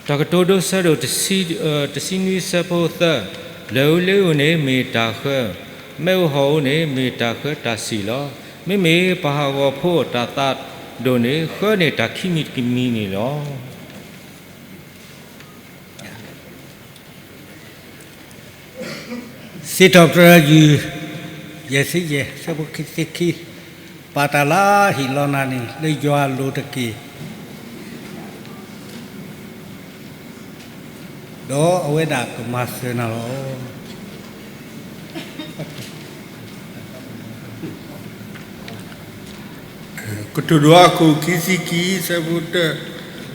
တၢ်ကတိၤဒိ ဆၢဒိၣ်တဆံနွံ ဆၢဖိသၢ, လၢၢ်ဧိၤလ့ဧိၤန့ၣ်မ့ၢ်တၢ်ဃၢ, မ့ၣ်ဧိၤဟီၣ်ဧိၤန့ၣ်မ့ၢ်တၢ်ဃၢတၢ်စံၣ်လီၤ. မ့မ့ၢ်ပှၤဟးဂီၤဖိအတၢ်သးဒိၣ်န့ၣ် ဃၢန့ၢ်တၢ်ခံမံၤတမံၤန့ၣ်လီၤ. စံးထီၣ်ပတြၢၤယွၤ ယဲၢ်ဆံယဲၢ် ဆၢဖိခံဆံခံ, ပာ်တၢ်လၢဟ့ၣ်လီၤနၤန့ၣ် လၢယွၤအလိၤတက့ၢ်, ဒီးအဝဲဒၣ်ကမၤစၢၤနၤလီၤ. ကတိၤဒိ အခိၣ်ခံဆံခံ ဆၢဖိတၢ,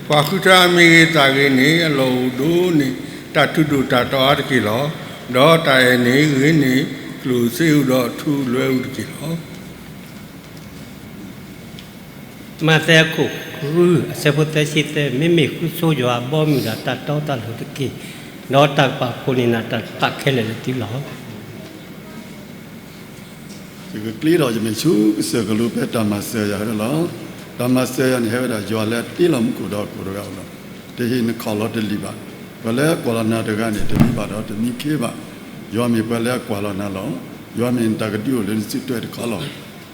ပှၤဃုထၢအမ့ၢ်ဂ့ၤသးဂ့ၤန့ၣ် အလီၢ်အိၣ်ဒိၣ်န့ၢ် တၢ်ထူးဒိၣ်တၢ်တီအါတက့ၢ်လီၤ. ဒီးတၢ်အဲၣ်န့ၣ်ဂ့ၤန့ၢ် ကျိၣ်စ့ဧိၤဒီးထူလွဲဧိၤတက့ၢ်လီၤ. မးသဲအခိၣ်ဃု အဆၢဖိသၢဆံသၢ, မ့မ့ၢ်ဃုဆိယွၤအဘီအမုၢ်ဒီးတၢ်တီတၢ်လိၤတက့ၢ်, ဒီးတၢ်ကပာ်ဖှိၣ်န့ၢ်နၤတၢ်သးခဲလၢာ်လၢသုလီၤ. ယကကျ့ဒီးယမဲာ်ဆူကစၢၢ်ကလိ ဖဲတၢ်မၤစၢၤယၤဝဲလီၤ. တၢ်မၤစၢၤယၤန့ၣ် ဟဲဝဲဒၣ်ယွၤလၢအတ့လီၤမူခိၣ်ဒီးဟီၣ်ခိၣ်တဂၤဧိၤလီၤ. တဟ့ၣ်နခီၣ်လီၤတလံာ်ဘၣ်. ပှၤလၢအကွၢ်လီၤနၤတဂၤန့ၣ် တမံဘၣ်ဒီးတမံခ့ဘၣ်. ယွၤမ့ၢ်ပှၤလၢအကွၢ်လီၤနၤလီၤ. ယွၤမ့ၢ်နတၢ်ကဒုအိၣ်လၢနစုထွဲတခီလီၤ.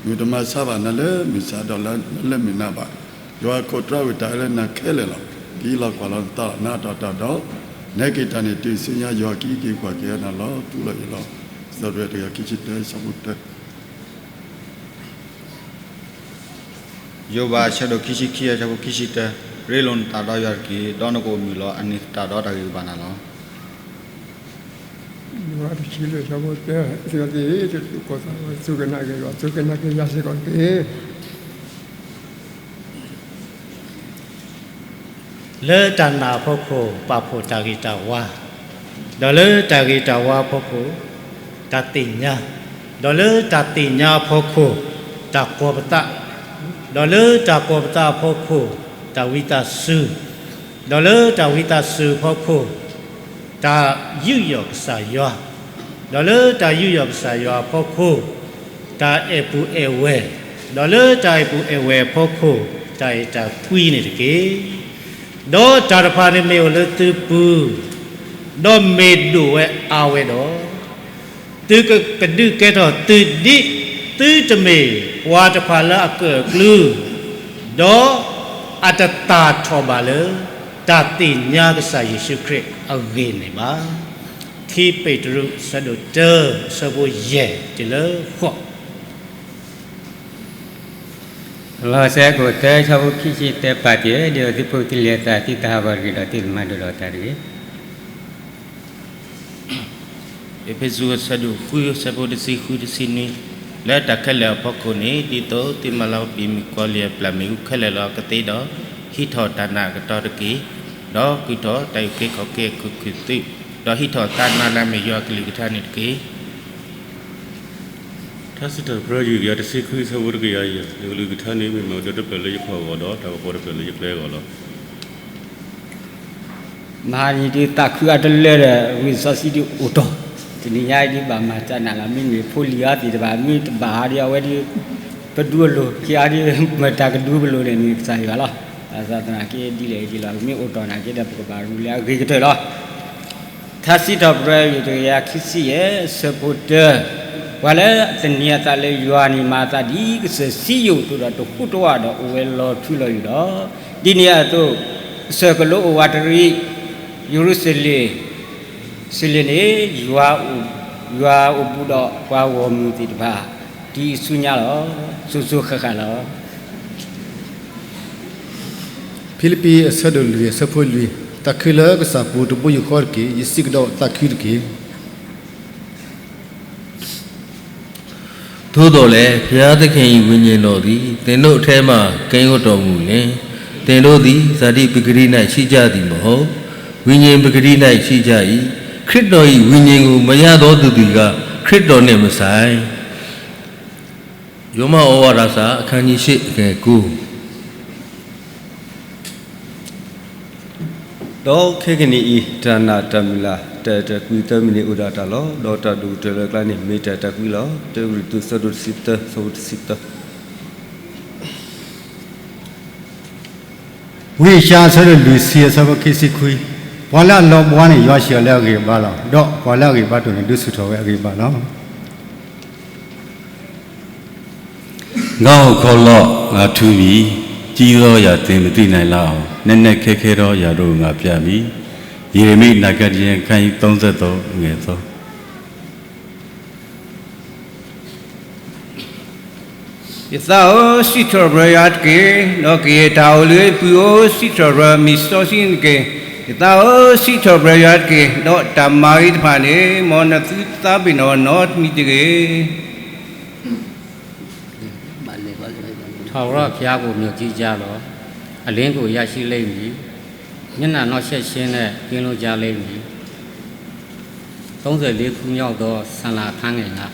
မ့ၢ်တမၤဆါဘၣ်နၤလၢမုၢ်ဆါဒီးလၢနမုၢ်နၤဘၣ်. ယွၤအခိၣ်တြၢ်ဝံၤတၢ်အၢလၢနၤခဲလၢာ်လီၤ. ကဟ့ၣ်လီၤကွၢ်လီၤနသးနးတီၤတၢ်ဒီး နဲက့ၤတၢ်န့ၣ် တုၤဆူညါယွၤကဟံးက့ၤကွၢ်က့ၤနၤလီၤ. တူၢ်လိာ်အံၤလီၤ. စီၤပတြၢၤတဂၤခံဆံတၢ ဆၢဖိတၢ ယိၤဘး ဆၢဒိၣ်ခံဆံခံ ဆၢဖိခံဆံတၢ, ရ့လိာ်နသးဒီးယွၤတက့ၢ်, ဒီးနကအိၣ်မုာ်လီၤ. အန့ၣ်သတးဒီးတၢ်ဂ့ၤကဘၣ်နၤလီၤ. ယိၤဘးတဆံလွံၢ် ဆၢဖိတၢ, စံးကီးသ့ၣ်ဧၢ, တၢ်သူၣ်ကိၢ်သးဂီၤ စူၢ်က့ၤနာ်က့ၤယွၤ, စူၢ်က့ၤနာ်က့ၤယွၤစ့ၢ်ကီးတက့ၢ်. လၢတၢ်နာ်အဖီခိၣ် ပာ်ဖှိၣ်တၢ်ဂ့ၤတၢ်ဝါ, ဒီးလၢတၢ်ဂ့ၤတၢ်ဝါအဖီခိၣ် တၢ်သ့ၣ်ညါ, ဒီးလၢတၢ်သ့ၣ်ညါအဖီခိၣ် တၢ်ကီၤပသး, ဒီးလၢတၢ်ကီၤပသးအဖီခိၣ် တၢ်ဝံသးစူၤ, ဒီးလၢတၢ်ဝံသးစူၤအဖီခိၣ် တၢ်ယူးယီၣ်ကစၢ်ယွၤ, ဒီးလၢတၢ်ယူးယီၣ်ကစၢ်ယွၤအဖီခိၣ် တၢ်အဲၣ်ပုၢ်အဲၣ်ဝဲၢ်, ဒီးလၢတၢ်အဲၣ်ပုၢ်အဲၣ်ဝဲၢ်အဖီခိၣ် တၢ်အဲၣ်တၢ်ကွံန့ၣ်တက့ၢ်. ဒီးတၢ်တဖၣ်န့ၣ်မ့ၢ်အိၣ်လၢသုပူၤ, ဒီးမ့ၢ်ဒိၣ်ဝဲအါဝဲဒီး, သုကကဒုးကဲထီၣ်သုဒ်, သုတမ့ၢ်ပှၤတဖၣ်လၢအကၢၣ်အကျူ, ဒီးအတသၣ်ထီၣ်ဘၣ်လၢ တၢ်သ့ၣ်ညါကစၢ်ယ့ၣ်ၡူးခရံာ်အဂ့ၢ်န့ၣ်ဘၣ်. ခံပ့းတရူး ဆၢဒိၣ်တၢ ဆၢဖိယဲၢ်တုၤလၢဃိး. လီၤစဲးခိၣ်သၢ ဆၢဖိခံဆံသၢ ပာ်တ့ၢ် ဒ်သိးသုဖိသုလံၤအသး သုတၢ်ဟးဂီၤတဂ့ၤဒီးသုတမၤဒိၣ်ထီၣ်တၢ်တဂ့ၤ. အ့းဖ့းစူး အဆၢဒိၣ်ဃု ဆၢဖိတဆံဃု တဆံနွံ, လၢတၢ်ခဲလၢာ်အဖီခိၣ်န့ၣ် ဒ်သိးသုမၤလၤကပီၤမုၣ်ကီၤလံၢ်အပျၢ်မ့ၣ်အူခဲလၢာ်လီၤအကသ့ဒီး, ဟံးထီၣ်တၢ်နာ်အကတီၢ်တက့ၢ်, ဒီးဃုထီၣ်တၢ်အုၣ်က့ၤခီၣ်က့ၤအခိၣ်ခူၣ်သုး, ဒီးဟံးထီၣ်သးနၤလၢအမ့ၢ်ယွၤအကလုၢ်ကထါန့ၣ်တက့ၢ်. ထါစံးထီၣ်ပတြၢၤ ယုၢ်ကယၤတဆံဃု ဆၢဖိတကယၤယဲၢ်, ယကလုၢ်ကထါန့ၣ် မ့ၢ်မၤဒၢတဖျၢၣ်လၢယခီၣ်အဂီၢ်ဒီး တၢ်ကပီၤတဖျၢၣ်လၢယကျဲအဂီၢ်လီၤ. မဟါန့ၣ်ဒုးသးခုအတလၢဒီး ဝံသးစူၤဒုးအိၣ်တီၢ်, တနံၤညါအံၤဒုးဘၣ်မၤတၢ်နာ်လီၤ. မ့မ့ၢ်ဖိလံၤအါသ့ၣ်တဖၣ် မ့ၢ်တဘၣ်အါဒုး အဝဲဒုး ပဒူအလိၤ က့ၤအါဒုး မၤတၢ်ကဒူပလိၤန့ၣ် မ့ၢ်ကစၢ်ယွၤလီၤ. ဘၣ်ဆၣ်သနာ်က့ဒ်လဲၣ်ဒ်လဲၣ် မ့ၢ်အိၣ်တီၢ်နာ်က့ဒီး ပကဘၣ်ရူလၢအဂ့ၤကတၢၢ်လီၤ. ထါစံးထီၣ်ပတြၢၤ ယုၢ်တကယၤခံဆံယဲၢ် ဆၢဖိတၢ, ပှၤလၢအသန့ၤအသးလၢယွၤန့ၣ် မၤအသးဒ်ကစၢၢ်စံယိၣ်အသိးဒီး တဟူးတဝးဒီး အိၣ်ဝဲလီၤထူလီၤယိာ်လီၤ. ဒ်န့ၣ်အသိး ကစၢၢ်ကလိအိၣ်ဝးတရံး ယရူၤၡလ့ၣ်, ၡလ့ၣ်န့ၣ် ယွၤအိၣ်ဘူးဒီးပှၤဂီၢ်မုၢ်သ့ၣ်တဖၣ် တုၤဆူညါလီၤ. စိၤစိၤဃၣ်ဃၣ်လီၤ. ဖံလံးပံး အဆၢဒိၣ်လွံၢ် အဆၢဖိလွံၢ်, သးခုလၢကစၢ်ပူၤတဘိယူၢ်ဃီတက့ၢ်. ယစံးကဒီးသးခုတက့ၢ်. သို့သော်လည်း ဘုရားသခင်၏ ဝိညာဉ်တော်သည် သင်တို့အထဲမှာ ကင်းဝပ်တော်မူလျှင်၊ သင်တို့သည် ဇာတိပကတိ၌ ရှိကြသည်မဟုတ်။ ဝိညာဉ်ပကတိ၌ရှိကြ၏။ ခရစ်တော်၏ ဝိညာဉ်ကို မရသောသူသည်ကား ခရစ်တော်နှင့်မဆိုင်။ ရောမဩဝါဒစာ အခန်းကြီး ရှစ် အငယ် ကိုး. ဒီးခဲကနံၣ်အံၤ တၢ်နာ်တၢ်မုၢ်လၢ် တၢ်အဲၣ်တၢ်ကွံသၢမံၤန့ၣ် အိၣ်ဒၣ်တၢ်လီၤ. ဒီးတၢ်ဒိၣ်ကတၢၢ်လၢအကျါန့ၣ် မ့ၢ်တၢ်အဲၣ်တၢ်ကွံလီၤ. တၢကရံၣ်သူး ဆၢဒိၣ်တဆံသၢ ဆၢဖိတဆံသၢ. ဝံယၡါယၤ အဆၢဒိၣ်လွံၢ်ဆံ အဆၢဖိခံဆံခွံ, ပှၤလၢအလီၤဘှါန့ၣ် ယွၤဟ့ၣ်အီၤလၢအဂ့ၤအဘါလီၤ. ဒီးပှၤလၢအဂံၢ်ဘါတအိၣ်န့ၣ် ဒုးဆူၣ်ထီၣ်ဝဲအဂံၢ်အဘါလီၤ. ငါအိၣ်ခီလီၤ ငါထူမံၤ, ကြီးသော ယာသိမ်း မသိနိုင်လောက်အောင်, နက်နက်ခဲခဲသော ယာတို့ ငါပြမည်. ယေရမိ နာဂတ်ကျမ်း အခန်းကြီး သုံးဆယ့်သုံး အငယ်သုံး. ယသးဧၢ, စံးထီၣ်ပတြၢၤယွၤတက့ၢ်, ဒီးကယဲၢ်တၢ်အိၣ်လၢယပူၤ အိၣ်စံးထီၣ်ပတြၢၤ မ့ၢ်စီဆှံန့ၣ်တက့ၢ်. ယသးဧၢ, စံးထီၣ်ပတြၢၤယွၤတက့ၢ်, ဒီးတၢ်မၤဂ့ၤတဖၣ်န့ၣ် မ်နသုသးပ့ၤနီၣ်နီတမံၤတဂ့ၤ. ထာဝရဘုရားကို မျှော်ကြည့်ကြလော့။ အလင်းကို ရရှိလိမ့်မည်။ မျက်နှာနှောင့်ယှက်ခြင်းနဲ့ ကင်းလွတ်ကြလိမ့်မည်။ သုံးဆယ့်လေးခုမြောက်သော ဆန္ဒအခန်းငယ်ငါး.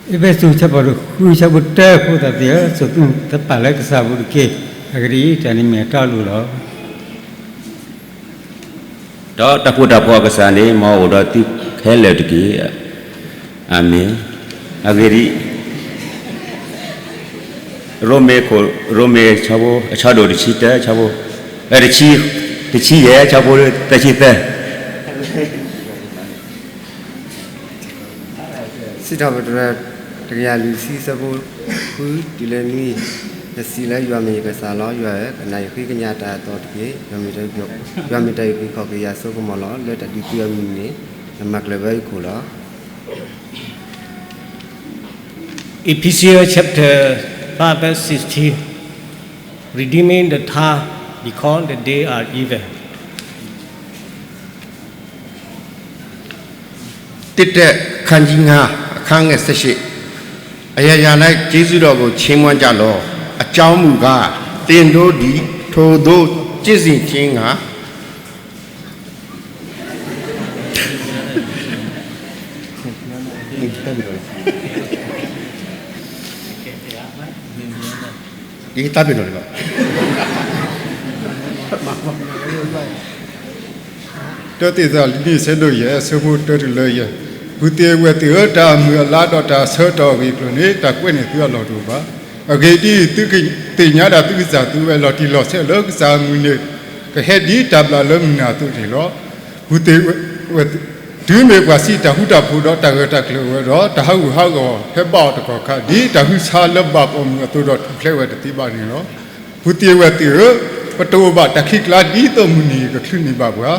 အ့းဖ့းစူး ဆၢဒိၣ်ဃု ဆၢဖိတၢ ဖိသၣ်သ့ၣ်ဧၢ, စိာ်သုသးပာ်လၢကစၢ်ပူၤတက့ၢ်. အဂ့ၢ်ဒ်အံၤ, တၢ်န့ၣ်မ့ၢ်အတီအလိၤလီၤ. ဒီးတၢ်ဃူတၢ်ဖိးအကစၢ်န့ၣ် မ်အအိၣ်ဒီးသုခဲလၢာ်တက့ၢ်. အၤမ့ၣ်. အဂ့ၢ်ဒ်အံၤ, ရိမ့ၤခိၣ်, ရိမ့ၤ ဆၢဖိ, အဆၢဒိၣ်တဆံတၢ ဆၢဖိ, တဆံ, တဆံယဲၢ် ဆၢဖိသၢဆံသၢ. စံးထီၣ်ပတြၢၤ တကယၤလွံၢ်ဆံ ဆၢဖိဃုတုၤလၢနွံ, ယစံးလၢယွၤမ့ၢ်ယကစၢ်လီၤ. ယွၤဧၢ, ကနၣ်ယဃ့ကညးတၢ်အသီတက့ၢ်. ယွၤမ့ၢ်တၢ်အုၣ်က့ၤခီၣ်က့ၤယၤ ဆိကမိၣ်လီၤ. လၢတၢ်ဒုးသုအမုၢ်နံၤန့ၣ် နမၤကျၢၤဝဲယခိၣ်လီၤ. Ephesians chapter five verse sixteen, redeeming the time because the day are evil. တစ်တက္ကရာဇ် အခန်းကြီးငါး အခန်းငယ်ဆယ့်ရှစ်, အရာရာ၌ ကျေးဇူးတော်ကို ချီးမွမ်းကြလော့. အကြောင်းမူကား၊ သင်တို့သည် ထိုသို့ ကျင့်စေခြင်းငှာ ယတၢ်ပ့ၤနီၣ်လၢၤဘၣ်. တၢသ့းစၤလနံ အဆၢဒိၣ်ယဲၢ် အဆၢဖိတၢတုၤလၢယဲၢ်, ပုၢ်သ့ၣ်ဝဲၢ်သ့ၣ်ဧၢ, တၢ်အမုၢ်အလါဒီးတၢ်ဆၢကတီၢ်အဂ့ၢ်အကျိၤန့ၣ် တၢ်ကွဲးန့ၢ်သုအလီၢ်တအိၣ်ဘၣ်. အဂ့ၢ်ဒ်အံၤ, သုကသ့ၣ်ညါတၢ်သုကစၢ်သုဝဲ လီၤတံၢ်လီၤဆဲးလၢကစၢ်အမုၢ်န့ၣ် ကဟဲဒ်တၢ်ဘျၣ်လၢမုၢ်နၤအသိးန့ၣ်လီၤ. ပုၢ်သ့ၣ်ဝဲၢ်သ့ၣ်, တုၤမ့ၢ်ပှၤစံးတၢ်ဃူတၢ်ဖိးဒီးတၢ်ဂၢၢ်တၢ်ကျၢၤဝဲဒီး တၢ်ဟးဂူာ်ဟးဂီၤဟဲဘၣ်အီၤတကီၢ်ခါ, ဒ်တၢ်ဟုဆါလၢဘၣ်ပိာ်မုၣ်အသိးဒီး ထူၣ်ဖျဲးဝဲတသ့ဘၣ်န့ၣ်လီၤ. ပုၢ်သ့ၣ်ဝဲၢ်သ့ၣ်ဧၢ, ပတအိၣ်ဘၣ်တၢ်ခံးကျါ ဒ်သိးမုၢ်နံၤကချုးန့ၢ်ဘၣ်ပှၤ,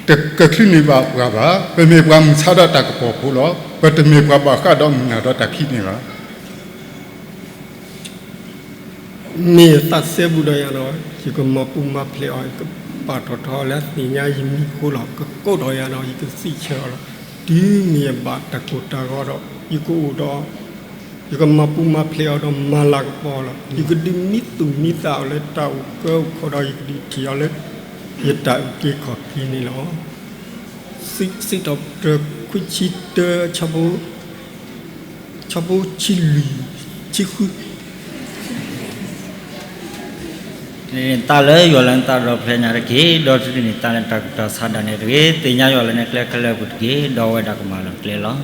တချုးန့ၢ်ဘၣ်ပှၤဘၣ်. ပမ့ၢ်ပှၤမုၢ်ဆါဒီးတၢ်ကပီၤဖိလီၤ. ပတမ့ၢ်ပှၤဘၣ်ဃးဒီးမုၢ်နၤဒီးတၢ်ခံးန့ၣ်ဘၣ်. မ့ၢ်ယသးစဲဘူးဒီးယၤဒီး ယကမၤပူၤမၤဖျဲးအီၤ, ယကပာ်ထီၣ်ထီအီၤလၢအသ့ၣ်ညါယမံၤအဃိလီၤ. ကကိးထီၣ်ယၤဒီး ယကစံးဆၢအီၤလီၤ. တုၤမ့ၢ်ယဘၣ်တၢ်ကိၢ်တၢ်ဂီၤဒီး ယကအိၣ်ဒီး, ယကမၤပူၤမၤဖျဲးအီၤဒီးမၤလၤကပီၤအီၤလီၤ. ယကဒုးမံသူၣ်မံသးအီၤလၢတၢ်အိၣ်ကၢအိၣ်ခီဒီး ယကဒုးထံၣ်အီၤလၢ ယတၢ်အုၣ်က့ၤခီၣ်က့ၤန့ၣ်လီၤ. စံးထီၣ်ပတြၢၤ ခွံဆံတၢ ဆၢဖိဆံလွံၢ်, ဆံဃု. တန့ၢ်သးလၢယွၤလၢနသးဒီဖျၢၣ်ညါတက့ၢ်, ဒီးတန့ၢ်သးလၢနတၢ်ကူၣ်တၢ်ဆးဒၣ်နဲတဂ့ၤ. သ့ၣ်ညါယွၤလၢနကျဲခဲလၢာ်အပူၤတက့ၢ်, ဒီးအဝဲဒၣ်ကမၤလီၤနကျဲလီၤ. လံာ်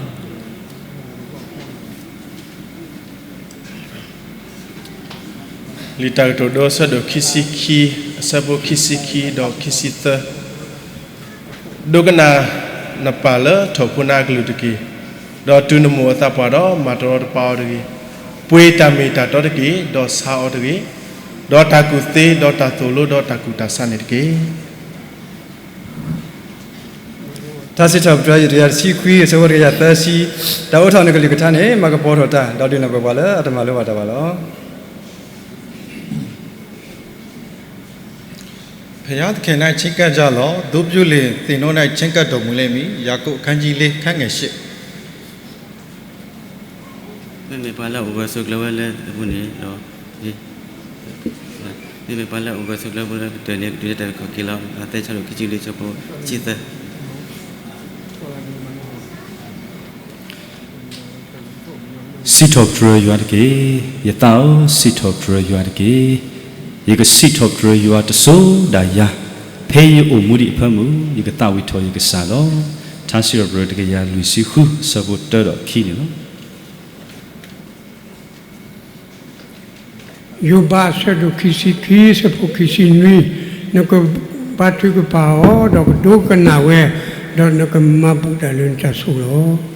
တၢ်ကတိၤဒိ အဆၢဒိၣ်ခံဆံခံ, အဆၢဖိခံဆံခံဒီးခံဆံသၢ. ဒိကနၣ်နပၢ်လၢထီၣ်ဖိနၤအကလုၢ်တက့ၢ်, ဒီးတူၢ်နမိၢ်အသးပှၢ်ဒီး မၤတရီတပါအီၤတဂ့ၤ. ပှ့ၤတၢ်မ့ၢ်တၢ်တီတက့ၢ်, ဒီးဆါအီၤတဂ့ၤ. ဒီးတၢ်ကူၣ်သ့, ဒီးတၢ်သိၣ်လိ, ဒီးတၢ်ကူၣ်တၢ်ဆးန့ၣ်တက့ၢ်. တၢ်စံးထီၣ်ပတြၢၤ တကယၤတဆံခွံ အဆၢဖိတကယၤသၢဆံ, တၢ်အိးထီၣ်နကလုၢ်ကထါန့ၣ် မၤကပီၤထီၣ်တၢ်, ဒီးဒုးနၢ်ပၢၢ်ပှၤလၢအတမၤလိဘၣ်တၢ်ဘၣ်လီၤ. ဘုရားသခင်၌ ချဉ်းကပ်ကြလော့, သို့ပြုလျှင် သင်တို့၌ ချဉ်းကပ်တော်မူလိမ့်မည်. ယာကုပ် အခန်းကြီးလေး အခန်းငယ်ရှစ်. မ့မ့ၢ်ပှၤလၢအအိၣ်ဂၢၢ်ဆိးကျၢၤဝဲလၢအပူၤန့ၣ်ဒီး, မ့မ့ၢ်ပှၤလၢအအိၣ်ဂၢၢ်ဆိးကျၢၤဝဲလၢကတၢၢ်န့ၣ် ကဒုးတၢ်ခီၣ်က့ၤလီၤ. မးသဲ အဆၢဒိၣ်ခံဆံလွံၢ် အဆၢဖိတဆံသၢ. စံးထီၣ်ပတြၢၤယွၤတက့ၢ်. ယသးဧၢ, စံးထီၣ်ပတြၢၤယွၤတက့ၢ်. ယကစံးထီၣ်ပတြၢၤယွၤတစိၤဒၣ်ယၤ, ဖဲယအိၣ်မူဒံးအဖၢမုၢ်, ယကသးဝံၣ်ထီၣ်ယကစၢ်လီၤ. ထါစံးထီၣ်ပတြၢၤ တကယၤလွံၢ်ဆံဃု အဆၢဖိတၢဒီးခံန့ၣ်လီၤ. ယိၤဘး အဆၢဒိၣ်ခံဆံခံ အဆၢဖိခံဆံနွံ, နကဘါထုကဖၣ်အီၤ ဒီးကဒိကနၣ်ဝဲ, ဒီးနကမၤဘူၣ်တၢ်လၢနတၢ်ဆိၣ်လီၤ.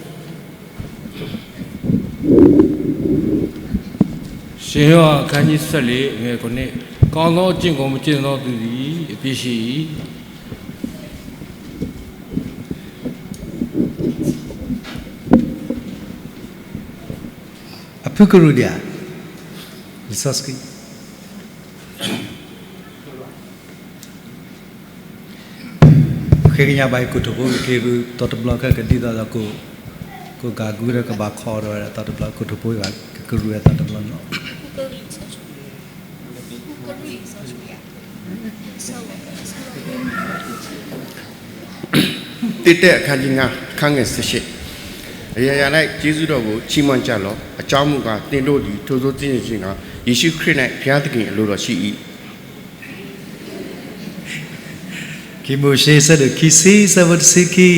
ရှင်ယောဟန် အခန်းကြီးဆယ့်လေး အငယ်ခုနစ်, ကောင်းသောအကျင့်ကို မကျင့်သောသူသည် အပြစ်ရှိ၏. အဖုကရူၢ်ဒံးဧါ, လံာ်စီဆှံ ဃ့ကညးဘၣ်အံၤ ကိၣ်ထိၣ်ဖိကက့ၤရူၢ်သီတဘျီခဲကဒ်သိးဒီး ကိၣ်ဂၤဂုဒီးကဘၣ်ခီဒီးဝဲဒၣ်သီတဘျီ ကိၣ်ထိၣ်ဖိဘၣ်ကကရူၢ်ဝဲသီတဘျီန့ၣ်လီၤ. သ့တၢ အခန်းကြီးငါး အခန်းငယ်ဆယ့်ရှစ်, အရပ်ရပ်၌ ကျေးဇူးတော်ကို ချီးမွမ်းကြလော့။ အကြောင်းမူကား သင်တို့သည် ထိုသို့ကျင့်ခြင်းငှာ ယေရှုခရစ်၌ ဘုရားသခင်အလိုတော်ရှိ၏. ခံမိၤၡ့ အဆၢဒိၣ်ခံဆံ အဆၢဖိတဆံခံ,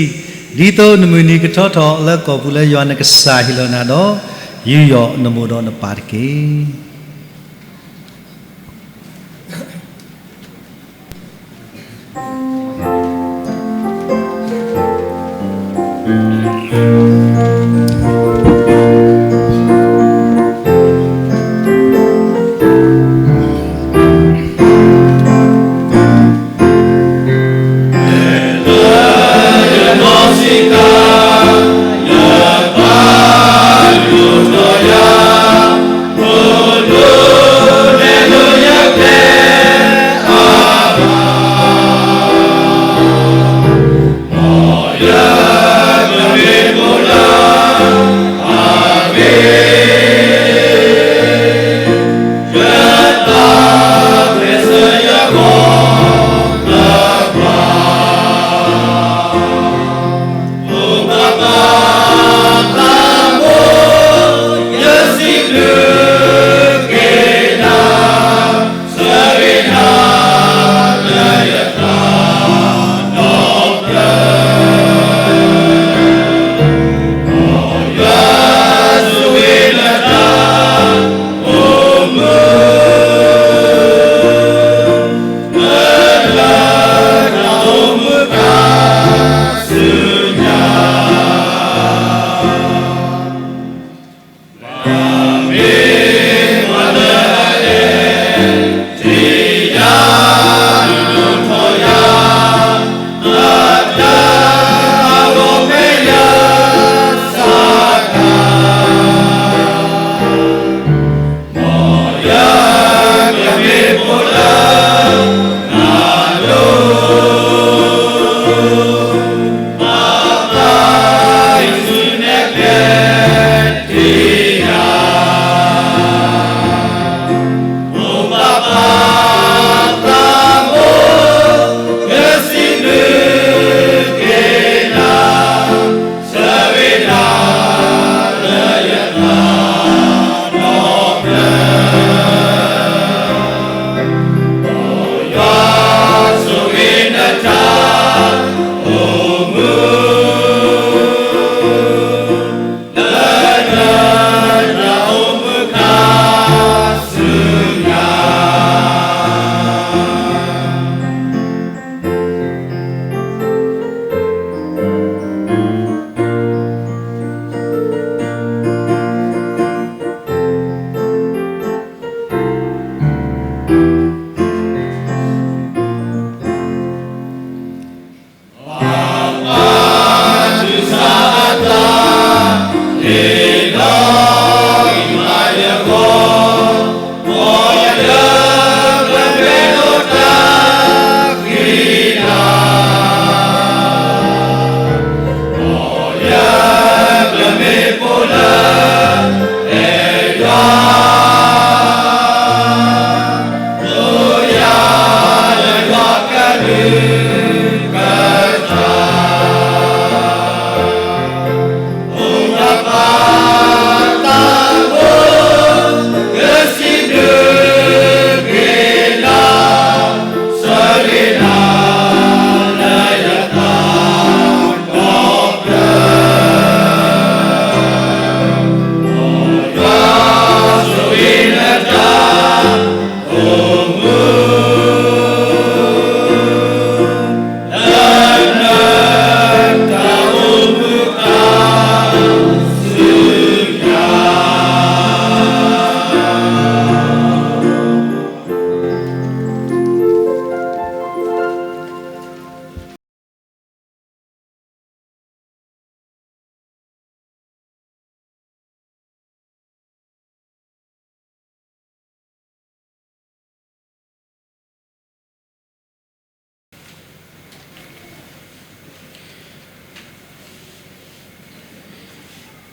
ဒ်သိးနမုၢ်နံၤကထီထီၣ် လၢကီၢ်ပူၤလၢယွၤနကစၢ်ဟ့ၣ်လီၤနၤဒီး, ယူးယီၣ်နမိၢ်ဒီးနပၢ်တက့ၢ်.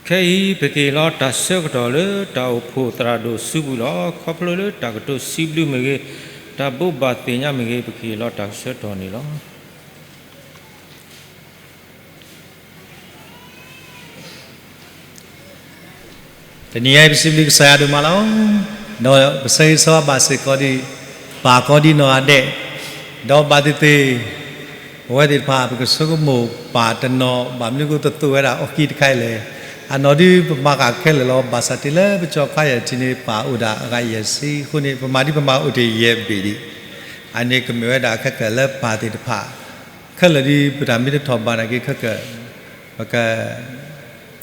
ခဲအံၤ ပကဟ့ၣ်လီၤတၢ်ဆၢကတီၢ်လၢတၢ်အိၣ်ဖှိၣ်သရၣ်ဒိၣ်စုပူၤလီၤ. ခီဖျိလၢတၢ်ကတိၤစံးဘျုးမ့ၢ်ဂ့ၤ, တၢ်ဘိးဘၣ်သ့ၣ်ညါမ့ၢ်ဂ့ၤ, ပကဟ့ၣ်လီၤတၢ်ဆၢကတီၢ်န့ၣ်လီၤ. တနံၤအံၤ ပစံးဘျုးကစၢ်ယွၤဒိၣ်မးလီၤ. ဒီးပဆၢဂ့ၤဆၢဝါဘၣ်စ့ၢ်ကီးဒံး ပၢ်ကိးဒံနီၢ်ဂၤဒဲး, ဒီးဘၣ်သ့ၣ်သ့ၣ် ပဝဲသ့ၣ်တဖၣ် ပကဆိကမိၣ်ပၢ်တနီၤ ဘၣ်မနုၤအဃိတသိၣ်ဝဲဒၣ်အီၤခံတခါအံၤလဲၣ်. အနီၢ်ဒုးပမၤဃာ်ခဲလၢာ်လီၤ. ဘၣ်ဆၣ်တုၤလၢပကၠီၤခွါယဲၢ်ထံးန့ၣ် ပၢ်အိၣ်ဒၣ်အဂၤယဲၢ်ဆံအဃိန့ၣ် ပမၤဒ်ပမၤအိၣ်တ့ၢ်ယဲၢ်ဘ့ၣ်ဒံး. အန့ၣ်ကမ့ၢ်ဝဲဒၣ်ခဲကၢၢ်လၢပၢ်သ့ၣ်တဖၣ် ခဲလၢာ်ဒ်ပတၢ်မ့ၢ်တထီၣ်ဘၣ်နာ်က့ ခဲကၢၢ် ပက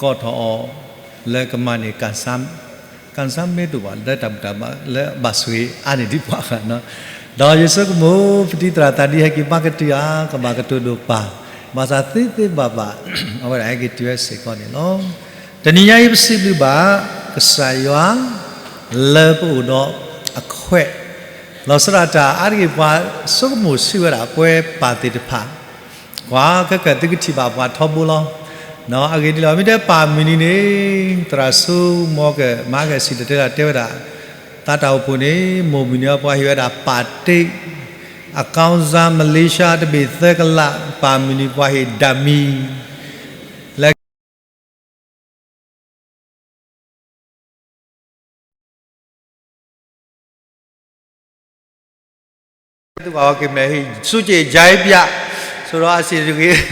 ကိးထီၣ်အီၤလၢကမၤန့ၢ် ကၣ်စၢ်မ့ၢ်တအိၣ်ဘၣ် လၢတၢ်ဘူၣ်တၢ်ဘါလၢအဘၣ်ဆိၣ်ဂ့ၤအါန့ၢ်ဒံးပှၤဂၤနီၤ. ဒီးယဆိကမိၣ် ပတံၤသရၣ်သးဒ်ဟဲက့ၤဘၣ်ကတုၤဧါ ကဘၣ်ကတိၤဒိၣ်ပၢ်, ဘၣ်ဆၣ်သ့သ့ဘၣ်ဘၣ် အဝဲဒၣ်ဟဲက့ၤတုၤဝဲစ့ၢ်ကီးန့ၣ်လီၤ. တနံၤညါအံၤပစံးဘျုးဘၣ် ကစၢ်ယွၤ လၢပအိၣ်ဒီးအခွဲး လီၤဆီဒၣ်တၢ်အါတက့ၢ် ပှၤဆိကမိၣ်ဆံးဝဲဒၣ်ပှဲၤပၢ်သ့ၣ်တဖၣ်, ကွၢ်ခဲကၢၢ်သုကထံၣ်ဘၣ်ပှၤထီဘိလီၤ. အဂ့ၢ်ဒ်လဲၣ် မ့ၢ်တဲပၢ်မုၢ်နံၤန့ၣ် သရၣ်စိမိၤကမၤက့ၤစံၣ်တဲၤတဲလီၤတဲဝဲဒၣ်, သးတၢ်အိၣ်ဖှိၣ်န့ၣ် မိၢ်မုၢ်နံၤအပှၤဟ့ၣ်ဝဲဒၣ်ပၢ်တ့ၢ်, အကီၢ်စၢ် Malaysia တဘ့ၣ်သၢကလး, ပၢ်မုၢ်နံၤပှၤဟ့ၣ်ဒၣ်မံၤ လၢ သုကဝဲက့ၤမဲာ်ဟံၣ် ဆူက့ၣ်ယါအံပျး, ဆိဒီးအစ့ၣ်တဂ့ၤ,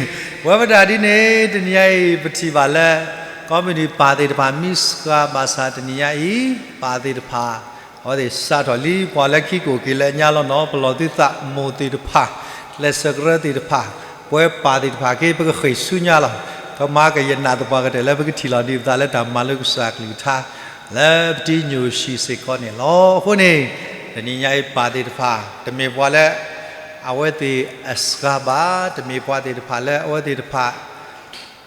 ဝဲပဒၣ်ဒ်န့ၣ် တနံၤညါအံၤ ပထံၣ်ဘၣ်လၢ ကိးမုၢ်နံၤပၢ်သ့ၣ်တဖၣ် မံစှၤဘၣ်ဆၣ်တနံၤညါအံၤ ပၢ်သ့ၣ်တဖၣ် အဝဲသ့ၣ်စးထီၣ်လံ ပှၤလၢခံကအိၣ်က့ၤလၢညါလီၤနီၤ ပလီၢ်သုသးမိၢ်သ့ၣ်တဖၣ်, လဲၤဆၢကရၢသ့ၣ်တဖၣ်, ပဝဲပၢ်သ့ၣ်တဖၣ်က့ ပကဃ့ၢ်ဆူညါလီၤ. ကမၤကယနၣ်သပှၢ်ကတၢၢ်လၢပကထံၣ်လီၤဒံးပသးလၢတၢ်မၤလိကစၢ်ကလုၢ်ကထါ လၢပတံၤညိၣ်ဆံးစ့ၢ်ကီးန့ၣ်လီၤ. အဃိန့ၣ် တနံၤညါအံၤပၢ်သ့ၣ်တဖၣ် တမ့ၢ်ပှၤလၢ အဝဲသ့ၣ်အစှၤဘၣ်, တမ့ၢ်ပှၤသ့ၣ်တဖၣ်လၢအဝဲသ့ၣ်တဖၣ်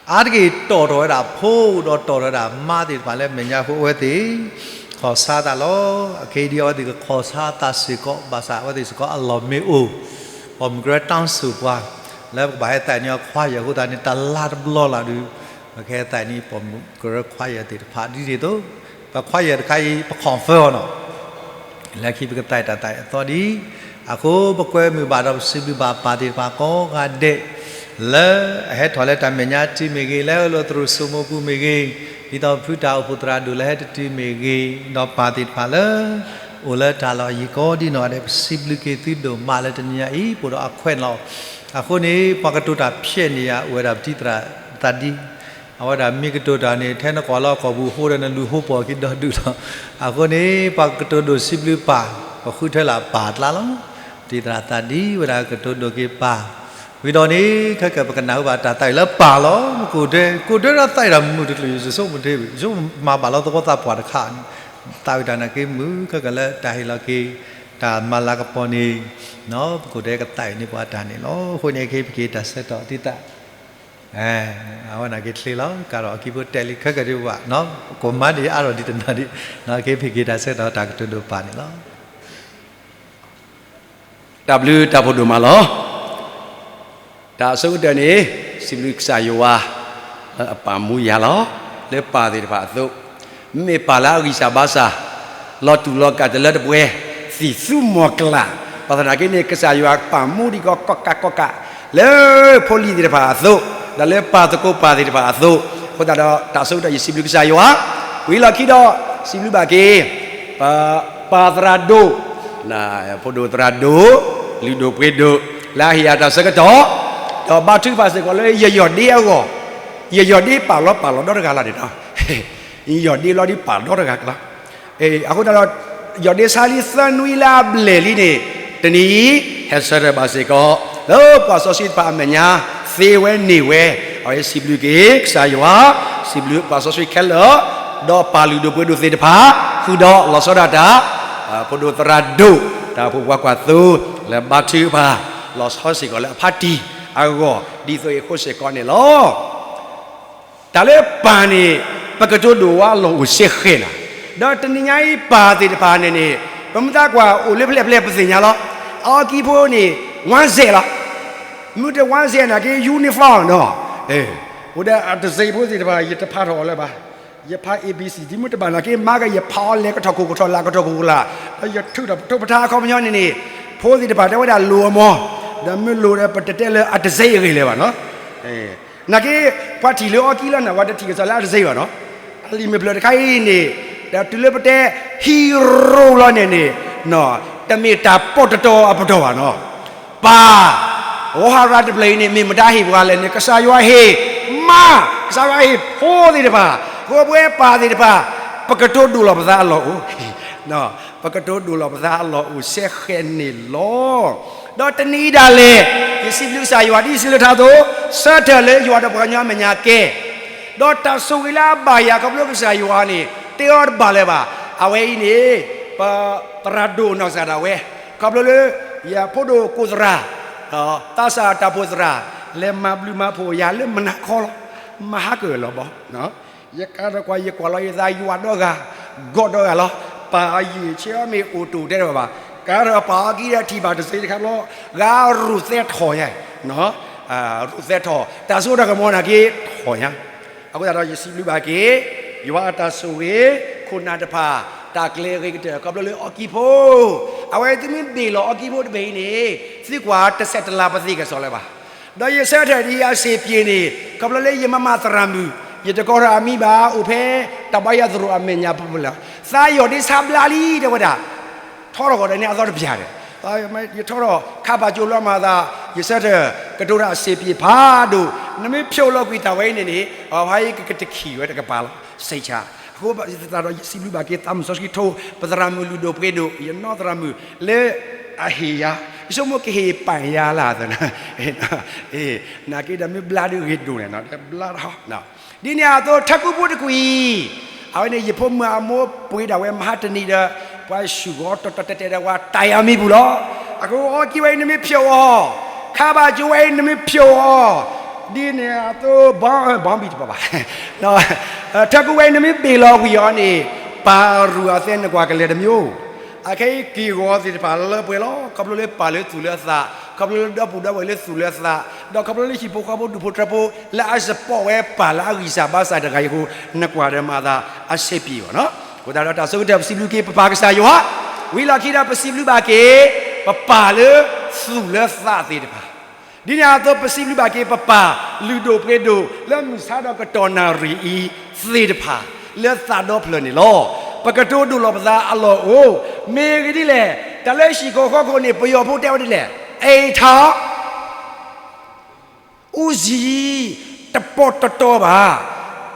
အါတက့ၢ်တီၣ်ထီၣ်ဝဲဒၣ်ဖိ ဒီးတီၣ်ထီၣ်ဝဲဒၣ်မါသ့ၣ်တဖၣ်လၢအမဲာ်ညါအဃိ အဝဲသ့ၣ် ခီၣ်ဆါသးလီၤ. အခဲအံၤဒ်အဝဲသ့ၣ်ကခီၣ်ဆါသးစ့ၢ်ကီး ဘၣ်ဆၣ်အဝဲသ့ၣ်စ့ၢ်ကီးအလီၢ်မ့ၢ်အိၣ်, ပိာ်မုၣ်ကရၢတၢ်စူၢ်ပှၤ လၢပကဘၣ်ဟဲသးအံၤန့ၢ်အီၤခွါယဲၢ်အဃိသတးန့ၣ် တလါတဘျီလၢ်ဒုး ပကဟဲသးအံၤန့ၢ် ပိာ်မုၣ်ကရၢခွါယဲၢ်သ့ၣ်တဖၣ်ဒ်န့ၣ်အသိး ပခွါယဲၢ်တခါအံၤ ပ confirm အီၤနီၤ လၢခံပကသးအံၤတၢ်သးအံၤအသီဒ်အံၤ, အဃိပကွဲမုာ်ဘၣ်ဒီးပစံးဘျုးဘၣ်ပၢ်သ့ၣ်တဖၣ် ကိးဂၤဒဲး လၢအဟဲထီၣ်လၢတၢ်မဲာ်ညါတုၤမ့ၢ်ဂ့ၤ, လၢအလိၤသရူးစိမိပူၤမ့ၢ်ဂ့ၤ, ဒ်သိးဖုတၢ်အိၣ်ဖှိၣ်သရၣ်ဒိၣ်လၢဟဲတတုၤမ့ၢ်ဂ့ၤ, ဒီးပၢ်သ့ၣ်တဖၣ်လၢ အိၣ်လၢတၢ်လီၢ်ယံၤကိးဒ်နီၢ်ဂၤဒဲး ပစံးဘျုးက့ၤသုဒိၣ်မးလၢတနံၤညါအံၤ ပအိၣ်ဒီးအခွဲးလီၤ. အဃိန့ၣ် ပှၤကတိၤတၢ်ဖျဲးန့ၣ်ယၤ အိၣ်ဝဲဒၣ်ပတံၤသရၣ်သးဒ် အဝဲဒၣ်မ့ၢ်ကတိၤတၢ်န့ၣ် ထဲနကွၢ်လီၤကီၢ်ပူၤအဃိဒီး နလူၤဟိပီၣ်က့ၤဒီဒူၣ်လီၤ. အဃိန့ၣ် ပှၤကတိၤဒိၣ်စံးဘျုးပၢ် ပဃုထၢလၢပၢ်အကျါလီၤ. ပတံၤသရၣ်သးဒ်ဝဲဒၣ်ကတိၤဒိၣ်က့ၤပၢ်, ဝံၤဒီးန့ၣ် ခဲကၢၢ်ပကနၢ်ဟူဘၣ်တၢ်သးဝံၣ်လၢပၢ်လီၤ. ကိးဒဲ ကိးဒဲဒီးသးဝံၣ်တၢ်မုာ်တချုး ယဆိကမိၣ်တ့ၢ် ယဆိကမိၣ်မၤဘၣ်လီၤသဝီသးပှၢ်တခါန့ၣ် သးဝံၣ်တၢ်နာ်က့မုာ် ခဲကၢၢ်လၢတၢ်ဟ့ၣ်လီၤက့ၤ တၢ်မၤလၤကပီၤန့ၣ် ပကိးဒဲကသးဝံၣ်န့ၢ်ပှၤတၢ်န့ၣ်လီၤ. အဃိန့ၣ် ခဲပက့ၤတၢ်ဆၢကတီၢ်သံသး အဝဲနာ်က့ချ့လီၤ ကဒီးအခံဖိတဲလံခဲကၢၢ်ဒံးဘၣ် ကိးမါဒံးအါထီၣ်ဒံးတနၤဒံး ခဲပက့ၤတၢ်ဆၢကတီၢ်တၢ်ကတိၤဒိၣ်ပၢ်န့ၣ်လီၤ. တၢ်ဘျုးတၢ်ဖှိၣ်ဒိၣ်မးလီၤ. တၢ်အဆိကတၢၢ်န့ၣ် စံးဘျုးကစၢ်ယွၤ လၢအပာ်မူယၤလီၤ. လၢပၢ်သ့ၣ်တဖၣ်အသိး မ့မ့ၢ်ပၢ်လၢအဂံၢ်စၢ်ဘါစၢ် လီၤတူၢ်လီၤကာ်တလၢတပှဲၤ သံၣ်သူမီၢ်ကလာ် ဘၣ်သနာ်က့န့ၣ် ကစၢ်ယွၤပာ်မူဒံးကီးကီၢ်ကးကီၢ်ကး လၢဖိလံၤသ့ၣ်တဖၣ်အသိး ဒီးလၢပၢ်သကိးပၢ်သ့ၣ်တဖၣ်အသိး အဃိသတးဒီး တၢ်ဆိကတၢၢ်ယစံးဘျုးကစၢ်ယွၤ ဝံၤလီၢ်ခံဒီး စံးဘျုးဘၣ်က့ၤ ပ ပၢ်သရၣ်ဒိၣ် ဖိဒိၣ်သရၣ်ဒိၣ် လုၢ်ဒိၣ်ပှ့ၤဒိၣ် လၢအဟ့ၣ်ယၤတၢ်ဆၢကတီၢ် ဒီးဘါထုကဖၣ်စ့ၢ်ကီးလၢယယီၢ်ဒ့အဂီၢ် ယယီၢ်ဒ့ပာ်လီၤပာ်လီၤဒီတဂၤလီၤန့ၣ်လီၤ. ယယီၢ်ဒ့လီၤဒ်ပာ်ဒီတဂၤလီၤ. အဃိသတးဒီး ယီၢ်ဒ့ဆါလံသၢနွံလၢအဘျဲၣ်လံန့ၣ် တနံၤအံၤ ဟဲဆၢထၢၣ်ဘၣ်စ့ၢ်ကီး လၢပှၤစီဆှံတဖၣ်အမဲာ်ညါ သ့ဝဲန့ၢ်ဝဲ အဝဲစံးဘျုးက့ၤကစၢ်ယွၤ စံးဘျုးပှၤစီဆှံခဲလၢာ် ဒီးပၢ်လုၢ်ဒိၣ်ပှ့ၤဒိၣ်သ့ၣ်တဖၣ် ဃုာ်ဒီးလီၤဆီဒၣ်တၢ် ဖိဒိၣ်သရၣ်ဒိၣ် တၢ်အိၣ်ဖှိၣ်ပှၤကွၢ်သိ လၢဘါထုကဖၣ် လီၤဆီစ့ၢ်ကီးလၢအဖါတံၢ်အဂီၢ် ဒ်သိးအံၤအဃိစ့ၢ်ကီးန့ၣ်လီၤ. တၢ်လၢပၢ်န့ၣ် ပကတိၤဒိၣ်ဝဲလီၤအိၣ်စ့ၢ်ကီးနၤ, ဒီးတနံၤညါအံၤပၢ်သ့ၣ်တဖၣ်န့ၣ်န့ၣ် ပမ့ၢ်သးကွၢ်အိၣ်လၢဖျဲၣ်ဖျဲၣ်ပသ့ၣ်ညါလီၤ. အအီကံဖိန့ၣ် ဝါစဲးလီၤ. မ့ၢ်တဝါစဲးနာ်က့ uniform နီၤ, အိၣ်ဒီးအတစ့ဖိသ့ၣ်တဖၣ် ယတဖးထီၣ်အီၤလၢၤဘၣ် ယဖး A B C ဒ်မ့ၢ်တဘၣ်နာ်က့ မၤက့ၤ ယဖးအီၤလဲၤကထီၣ်ခိၣ်ကထီၣ်လၢ်ကထီၣ်ခိၣ်ကထီၣ်လၢ်, ဒီးယထုးထီၣ်ပထိးပထါအခီပညီန့ၣ်န့ၣ်, ဖိသ့ၣ်တဖၣ်တဲဝဲဒၣ်လိၣ်အမီၤ, ဒီးမ့ၢ်လိၣ်ဒီးပတတဲလၢအတစ့အဂ့ၢ်လၢၤဘၣ်နီၤ. နာ်က့ ပှၤထံၣ်လၢအီကံလီၤန့ၣ် ပှၤတထံၣ်ကစီၣ်လၢအတစ့ဘၣ်နီၤ. အလံာ်မ့ၢ်ဖျၢၣ်တခါအံၤန့ၣ်, ဒီးတုၤလၢပတဲ hero လီၤန့ၣ်န့ၣ်, တမ့ၢ်တၢ်ပီးတတီအပတီၢ်ဘၣ်နီၤ. ပၢ်, ဝီၤဟးရၤတဖျၢၣ်အံၤန့ၣ် မ့ၢ်မတၤဟ့ၣ်ပှၤလဲၣ်န့ၣ် ကစၢ်ယွၤဟ့ၣ်, မါ, ကစၢ်ယွၤဟ့ၣ်ဖိသ့ၣ်တဖၣ်, ဃိပဝဲပၢ်သ့ၣ်တဖၣ်, ပကတိၤဒိၣ်လီၤပသးအလီၢ်အိၣ်, ပကတိၤဒိၣ်လီၤပသးအလီၢ်အိၣ်စဲဃဲးန့ၣ်လီၤ. ဒီးတနံၤအံၤဒၣ်လဲာ်, ယစံးဘျုးကစၢ်ယွၤဒ်စံးလၢထါသိး, ဆၢထၢၣ်လၢယွၤဒီးပှၤကညီအမဲာ်ညါကဲ, ဒီးတၢ်ဆိၣ်ဂ့ၤလၢအဘၣ်ယၤခီဖျိကစၢ်ယွၤန့ၣ် တဲအီၤတဘၣ်လၢၤဘၣ်. အဝဲအံၤန့ၣ်, ပသရၣ်ဒိၣ်နီၢ်ကစၢ်ဒၣ်ဝဲ, ခီဖျိလၢ ယဖိဒိၣ်ကိၣ်သရၣ်, သးစၢ်တၢ်ဖိသရၣ်, လဲၤမၤဘျုးမၤဖှိၣ်ယၤလၢမုၢ်နၤခီလီၤ. မၤဟးကၢၣ်လီၤဘီ, ယကါဒီးကွၢ် ယကွၢ်လီၤယသး ယွၤဒီဂၤ, ဂီၢ်ဒီဂၤလီၤ. ပၢ်ယံာ်ဆၢအီၤမ့ၢ်အိၣ်တအိၣ်တဲတဘၣ်ဘၣ်, ကါဒီးပၢ်အီကံဒီးထံၣ်ဘၣ်တစ့တခါဘျီ, ဂၤရိၣ်သဲထီၣ်ယၤ, ရိၣ်သဲထီၣ်, တၢ်စိတၢ်ကမီၤနာ်က့ထီၣ်ယၤ. အဃိသတးဒီးယစံးဘျုးဘၣ်က့ၤ, ယွၤအတၢ်ဆိၣ်ဂ့ၤ, ခိၣ်နၢ်တဖၣ်, တၢ်ကျဲၤဂ့ၤကတၢၢ် ခီဖျိလၢအီကံဖိ, အဝဲသုမ့ၢ်ဘ့ၣ်လီၤအီကံဖိတဘ့ၣ်အံၤန့ၣ်, သုကွၢ်တဆဲးတလၤပသ့ၣ်ကစီၣ်လၢၤဘၣ်. ဒီးယဆၢထၢၣ်ဒ်အစ့းပ့ၤန့ၣ်, ခီဖျိလၢယမၤမၤသရၣ်မုၣ်, ယတကိးထီၣ်အမံၤဘၣ် အိၣ်ဖဲတၢ်ဘါယွၤသရိာ်အမဲာ်ညါပူၤလီၤ. သးယီၢ်ဒ့ဆါဘျါလံ တဲဝဲဒၣ်, ထီထီၣ်ဂီၤဒီးန့ၢ်အသီတပျၢ်ဒီး, ယထီထီၣ်ခါဘၣ်ကၠိလီၤမၤသး, ယဆၢထၢၣ်ကတိၤတၢ်အစ့းပ့ၤဖးဒိၣ်, နမ့ၢ်ဖျိးလီၤကွံာ်တၢ်ဝဲအံၤန့ၣ်န့ၣ်, ဖးအံၤကကတခံးဝဲတကပၤလီၤ, စံးဆၣ်. အဃိသတးဒီးယစံးဘျုးဘၣ်က့ၤသးမုၢ်စီဆှံထိ, ပသရၣ်မုၣ်လုၢ်ဒိၣ်ပှ့ၤဒိၣ်, ယနီၢ်သရၣ်မုၣ်လၢအဟ့ၣ်ယၤ, ယဆိကမိၣ်ကဟ့ၣ်ပၢ်ယၤလၢ်သနာ်, နာ်က့ဒီးမ့ၢ်ဘျါဒုးဂ့ၤဒိၣ်န့ၣ်နီၤ, ဘျါထီၣ် ဒ်န့ၣ်အသိး ထၢကူပူၤတကွံာ်အံၤ, အဝဲန့ၣ် ယဖိမုၣ်အမိၢ်ပှ့ၤဒၣ်ဝဲမဟါတနံၤဒီး, ပှၤဆူၣ်ဂီၤတီတီတဲာ်တဲာ်ဒီးဝဲတၢ်ယၤမံပူၤလီၤ. အဃိအီကံဝဲအံၤနမ့ၢ်ဖျိးအီၤ, ခါဘၣ်ကၠိဝဲအံၤနမ့ၢ်ဖျိးအီၤ, ဒ်န့ၣ်အသိး ဘီဘီဘံၣ်တပှၤဘၣ်, ထၢကူဝဲအံၤနမ့ၢ်ဘ့ၣ်လီၤဝံၤအီၤန့ၣ်, ပၢ်အရူၢ်အသဲနကွၢ်ကလဲၤတမံၤ, အခဲအံၤက့ၢ်ဂီၤသ့ၣ်တဖၣ်လၢပှဲၤလီၤ, ခီဖျိလၢပၢ်လၢသူၣ်လၢသး, ခီဖျိလၢဒီပုၢ်ဒီဝဲၢ်လၢသူၣ်လၢသး, ဒီးခီဖျိလၢဟံၣ်ဖိဃီဖိဒူၣ်ဖိထၢဖိ လၢအsupportဝဲပၢ်လၢအဂံၢ်စၢ်ဘါစၢ်တဂၤအံၤအဃိ, နကွၢ်ဒီးမၤသးအစ့းပ့ၤအီၤနီၤ. အဃိသတးဒီးတၢ်ဆိကတၢၢ်ပစံးဘျုးက့ၤပပၢ်ကစၢ်ယွၤ, ဝံၤလီၢ်ခံဒီးပစံးဘျုးဘၣ်က့ၤ ပပၢ်လၢသူၣ်လၢသးသ့ၣ်တဖၣ် ဒ်န့ၣ်အသိးပစံးဘျုးဘၣ်က့ၤပပၢ်လုၢ်ဒိၣ်ပှ့ၤဒိၣ်လၢမုၢ်ဆါဒီးကတီၢ်နၣ်ရံၣ်အံၤသ့ၣ်တဖၣ် လၢသးဒီဖျၢၣ်န့ၣ်လီၤ. ပကတိၤဒိၣ်လီၤပသးအလီၢ်အိၣ်, မ့ၢ်ဂ့ၢ်ဒ်လဲၣ်, တၢ်လၢဟံၣ်ခိၣ်ဃီခိၣ်န့ၣ် ပယီၤဖိတဲဝဲဒ်လဲၣ်, အိမ်ထောင် ဦးစီး တပီးတတီဘၣ်.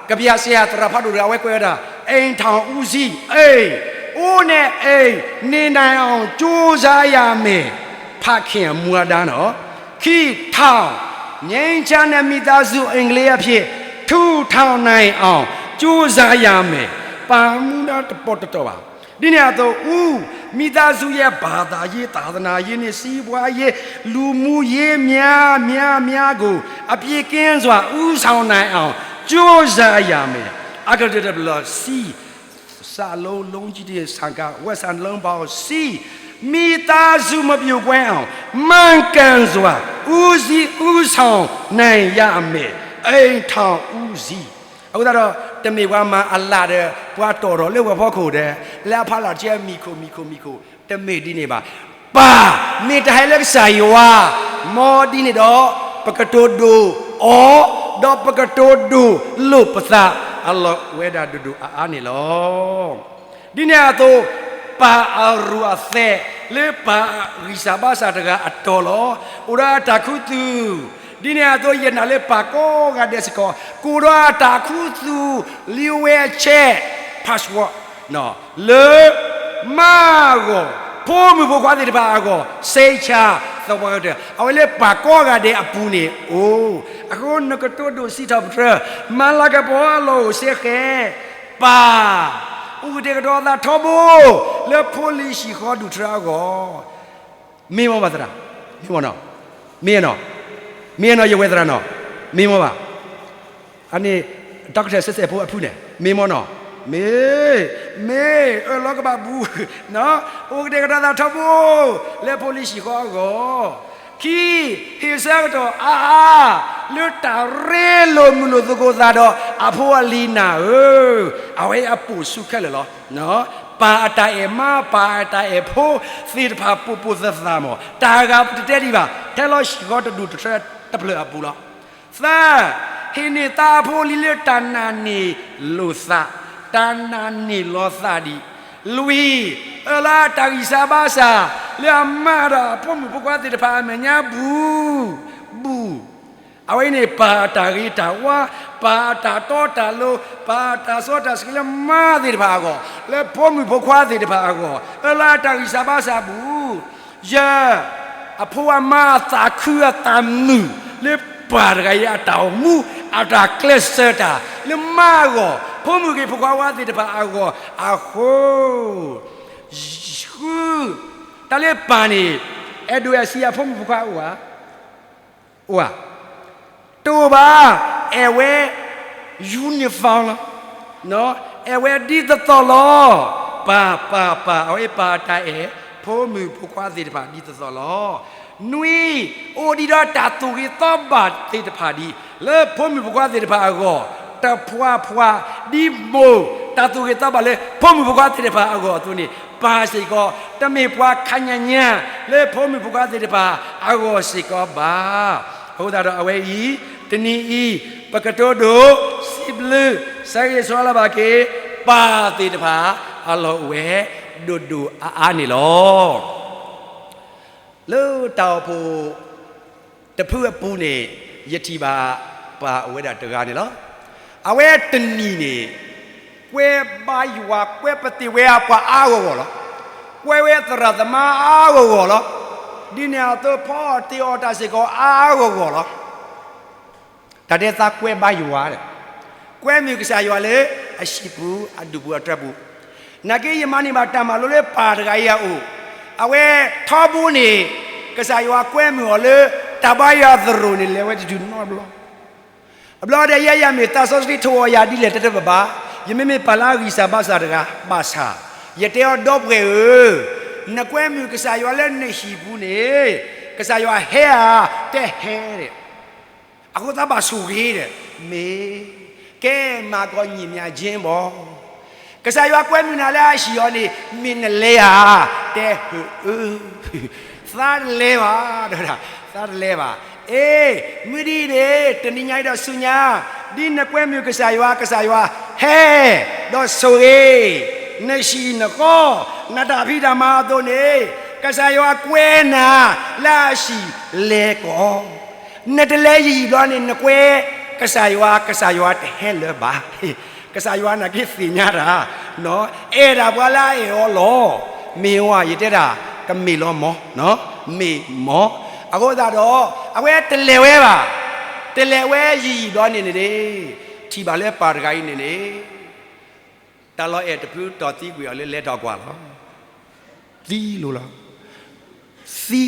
ကပျၢ်စ့ဟးသရၣ်ဖးဒိၣ်တဂၤ အဝဲကွဲးဝဲဒၣ်, အိမ်ထောင်ဦးစီး, အိမ်, အိၣ်န့ၣ်အိမ်, နေနိုင်အောင် ကြိုးစားရမယ်, ဖခင်မူဒါနော်, ခံထောင်, ငြိမ်းချမ်းတဲ့မိသားစု အိမ်ကလေးအဖြစ် ထူထောင်နိုင်အောင် ကြိုးစားရမယ်, ပာ်မူဒါတပီးတတီဘၣ်. ဒ်န့ၣ်အသိး ဦး, မိသားစုရဲ့ ဘာသာရေး, သာသနာရေးနဲ့ စီးပွားရေး, လူမှုရေး များများများကို အပြည့်ကင်းစွာ ဦးဆောင်နိုင်အောင် ကြိုးစားရမယ်. အကတၢၢ်တဘျီ စီး, စာလုံးလုံးကြီးတွေ ဆန်က ဝက်ဆန်လုံးပေါင်း စီး, မိသားစုမပြိုကွဲအောင် မှန်ကန်စွာ ဦးစီး ဦးဆောင်နိုင်ရမယ်. အိမ်ထောင်ဦးစီး အဃိသတးဒီး တမ့ၢ်ပှၤမၤအလၢ်ဒီး ပှၤတီၢ်ထီၣ်လၢဝဲၤဖီခိၣ်ဒီး လၢအဖီလာ်တကဲ မံၤခိၣ် မံၤခိၣ် မံၤခိၣ်, တမ့ၢ်ဒ်န့ၣ်ဘၣ်. ပၢ်မ့ၢ်တၢ်ဟဲလၢကစၢ်ယွၤ, မ်ဒ်န့ၣ်ဒီး ပကတိၤဒိၣ်အီၤ, ဒီးပကတိၤဒိၣ်လိာ်ပသး အလီၢ်ဝဲဒၣ်ဒိၣ်ဒိၣ်အါအါန့ၣ်လီၤ. ဒ်န့ၣ်အသိး ပၢ်အရူၢ်အသဲး လၢပၢ်ဂံၢ်စၢ်ဘါစၢ်တဂၤအတီၤလီၤ. အိၣ်ဒီးအတၢ်ခူသူၣ်, ဒ်န့ၣ်အသိး ယနာ်လၢပၢ်ကိးဂၤဒဲးစ့ၢ်ကီး ကအိၣ်ဒီးအတၢ်ခူသူၣ် လံာ်ဝဲဆဲး password လၢ မါဂီၤ ဖိမုၣ်ဖိခွါသ့ၣ်တဖၣ်အဂီၢ် စ့ဆါ သပှၢ်ကတၢၢ် အဝဲလၢပၢ်ကိးဂၤဒဲးအပူၤန့ၣ်အိၣ်. အဃိနကတိၤဒိၣ်စံးထီၣ်ပတြၢၤ မၤလၤကပီၤအလီၢ်အိၣ်စ့ၢ်ကီး ပၢ် အိၣ်ကတဲာ်ကတီၤသးထီဘိ လၢဖိလံၤဟံၣ်ဃီဒူၣ်ထၢအဂီၢ် မ့ၢ်မ့ၢ်ဘၣ်သရၣ်, မ့ၢ်မ့ၢ်နီၤ, မ့ၢ်နီၤ, မ့ၢ်နီၤ ယဝဲသရၣ်နီၤ, မ့ၢ်မ့ၢ်ဘၣ်. အန့ၣ် doctor စဲးစဲးဖိအဖုန့ၣ် မ့ၢ်မ့ၢ်နီၤ, မ့ၢ်, မ့ၢ်အၢၣ်လီၤကဘၣ်ဘူး, အိၣ်ကတဲာ်ကတီၤသးထီဘိ လၢဖိလံၤဟံၣ်ဃီအဂီၢ် ခံ, ဟ့ၣ်ဆၢကတီၢ်အါအါ လၢတၢ်ရ့လိာ်မုာ်လိာ်သကိးသးဒီး အဖိအလံၤနၢ်ဧၢ, အဝဲအပိာ်ဆူခဲလၢာ်လီၤ. ပၢ်အတၢ်အဲၣ်မါ ပၢ်အတၢ်အဲၣ်ဖိသ့ၣ်တဖၣ် ပိာ်ပိာ်သးသးမး, တၢ်ဂၤပတတဲဒံးဘၣ်, ထဲလီၤဟံၣ်ဃီတဒူၣ်တထၢတဖျၢၣ်အပူၤလီၤ. သၢ, ဟ့ၣ်န့ၢ်သးအဖိအလံၤလၢတၢ်နာ်န့ၢ်လိာ်သး, တၢ်နာ်န့ၢ်လီၤသးဒံး. လွံၢ်, အၢၣ်လီၤအတၢ်ဂံၢ်စၢ်ဘါစၢ် လၢအမါဒီးအဖိမုၣ်ဖိခွါသ့ၣ်တဖၣ်အမဲာ်ညါဘူးဘူး. အဝဲအံၤန့ၣ် ပၢ်အတၢ်ဂ့ၤတၢ်ဝါ, ပၢ်အတၢ်တီတၢ်လိၤ, ပၢ်အတၢ်စီတၢ်ဆှံလၢမါသ့ၣ်တဖၣ်အဂီၢ်, လၢဖိမုၣ်ဖိခွါသ့ၣ်တဖၣ်အဂီၢ်, အၢၣ်လီၤအတၢ်ဂံၢ်စၢ်ဘါစၢ်ဘူး. ယဲၢ်, အဖိအမါအသးခုအသးမုာ် လၢပၢ်တဂၤအံၤအတၢ်အိၣ်မူ အတၢ်ကျဲးစၢးတၢ် လၢမါအဂီၢ်, ဖိမုၣ်ဂ့ၤဖိခွါဝါသ့ၣ်တဖၣ်အဂီၢ်အဃိ, ဃု, တၢ်လၢပၢ်န့ၣ် အဲၣ်ဒိးအစံးအဖိမုၣ်ဖိခွါအိၣ်ဧါ, အိၣ်ဧါ, တအိၣ်ဘၣ်, အဲၣ်ဝဲ uniform လီၤ. အဲၣ်ဝဲဒ်သိးသိးလီၤ. ပၢ် ပၢ် ပၢ်, အဝဲပၢ်အတၢ်အဲၣ် ဖိမုၣ်ဖိခွါသ့ၣ်တဖၣ်ဒ်သိးသိးလီၤ. နွံ, အိၣ်ဒံးဒီးတၢ်သူၣ်ဂ့ၤသီဘၣ်သ့ၣ်တဖၣ်ဒံး လၢဖိမုၣ်ဖိခွါသ့ၣ်တဖၣ်အဂီၢ်, တပှၢ်ပှၢ်, ဒ်မိၢ်တၢ်သူၣ်ဂ့ၤသီဘၣ်လၢ ဖိမုၣ်ဖိခွါသ့ၣ်တဖၣ်အဂီၢ်အသိးန့ၣ်, ပၢ်စ့ၢ်ကီး တမ့ၢ်ပှၤခါညါညါ လၢဖိမုၣ်ဖိခွါသ့ၣ်တဖၣ်အဂီၢ်စ့ၢ်ကီးဘၣ်. အဃိသတးဒီးအဝဲအံၤ, တနံၤအံၤ, ပကတိၤဒိၣ်စံးဘျုး ဆၢဂ့ၤဆၢဝါလၢဘၣ်က့ၤ ပၢ်သ့ၣ်တဖၣ် အလီၢ်အိၣ်ဝဲ ဒိၣ်ဒိၣ်အါအါန့ၣ်လီၤ. လၢတၢ်အိၣ်ဖှိၣ်တဖုအပူၤန့ၣ်, ယထံၣ်ဘၣ်ပၢ်အိၣ်ဝဲဒၣ်တဂၤန့ၣ်လီၤ. အဝဲတနံၤန့ၣ် ကွဲဘါယွၤ ကွဲပသ့ၣ်ဝဲအပှၤအါဂီၢ်ဂီၢ်လီၤ. ကွဲဝဲသရၣ်သမါအါဂီၢ်ဂီၢ်လီၤ. ဒ်န့ၣ်အသိး ဖီအီၣ်တ့ၢ်အီၣ်တၢ်စ့ၢ်ကီးအါဂီၢ်ဂီၢ်လီၤ. တၢ်တဲသးကွဲဘါယွၤဒီး ကွဲမုာ်ကစၢ်ယွၤလၢအဟံၣ်ပူၤ အဒူၣ်ပူၤအထၢပူၤ, နာ်က့ယမၤန့ၢ်ဘၣ်တၢ်မၤလိလၢပၢ်တဂၤအံၤအအိၣ်, အဝဲထီဘိန့ၣ် ကစၢ်ယွၤကွဲမုာ်အီၤလၢ တၢ်ဘါယွၤသရိာ်န့ၣ် လဲၤဝဲတတုၤနီတဘျီ. အဘျီဒီးယဲယၤမ့ၢ်သးစီဆှံထီၣ်အီၤယၤဒ်လဲၣ်တၢ်တဘၣ်ဘၣ်, ယမ့မ့ၢ်ပၢ်လၢအဂံၢ်စၢ်ဘါစၢ်တဂၤဘၣ်ဆၣ်, ယတဲအီၤ ဒီပုၢ်ဝဲၢ်ဧၢ, နကွဲမုာ်ကစၢ်ယွၤလၢနဟံၣ်ပူၤန့ၣ်, ကစၢ်ယွၤဟဲဧါ, တဲဟဲဒီး အဃိသးဘၣ်ဆိၣ်ဂ့ၤဒီး, မ့ၢ်, ကဲမၤကီးညီမၠးကၠ့ဘီ, ကစၢ်ယွၤကွဲမုာ်နၤလၢအဟံၣ်အီၤန့ၣ် မ့ၢ်နလဲၤဧါ, တဲဧၢ, သးတလဲၤဘၣ်, ဒီးသးတလဲၤဘၣ်, အ့, မုၢ်ဒ်အံၤန့ၣ် တနံၤညါအံၤဒီးဆူညါ, ဒ်နကွဲမုာ်ကစၢ်ယွၤ ကစၢ်ယွၤဟဲ, ဒီးဆိၣ်ဂ့ၤ, နဟံၣ်နဃီ, နတၢ်ဖံးတၢ်မၤအသိးန့ၣ်, ကစၢ်ယွၤကွဲနၤလၢအဟံၣ်လဲၤကီး နတလဲၤယံာ်ယံာ်ဘျီန့ၣ် နကွဲကစၢ်ယွၤ ကစၢ်ယွၤတဟဲလၢၤဘၣ်. ကစၢ်ယွၤနာ်က့သ့ၣ်ညါတၢ်, အဲၣ်ဒၣ်ပှၤလၢအအဲၣ်အီၤလီၤ. မ့ၢ်ဝဲယတဲတၢ်, ကမ့ၢ်လီၤမၢ်, မ့ၢ်မၢ်. အဃိသတးဒီး အဝဲတလဲၤဝဲဘၣ်, တလဲၤဝဲယံာ်ယံာ်ဘျီန့ၣ်န့ၣ်, ထံၣ်ဘၣ်လၢပၢ်တဂၤအံၤန့ၣ်န့ၣ် တၢ်လီၤအဲၣ်တဖုတီၢ်သံကွံာ်အီၤလၢလဲၤထီၣ်ကွၢ်လီၤ. သံလိာ်လီၤ.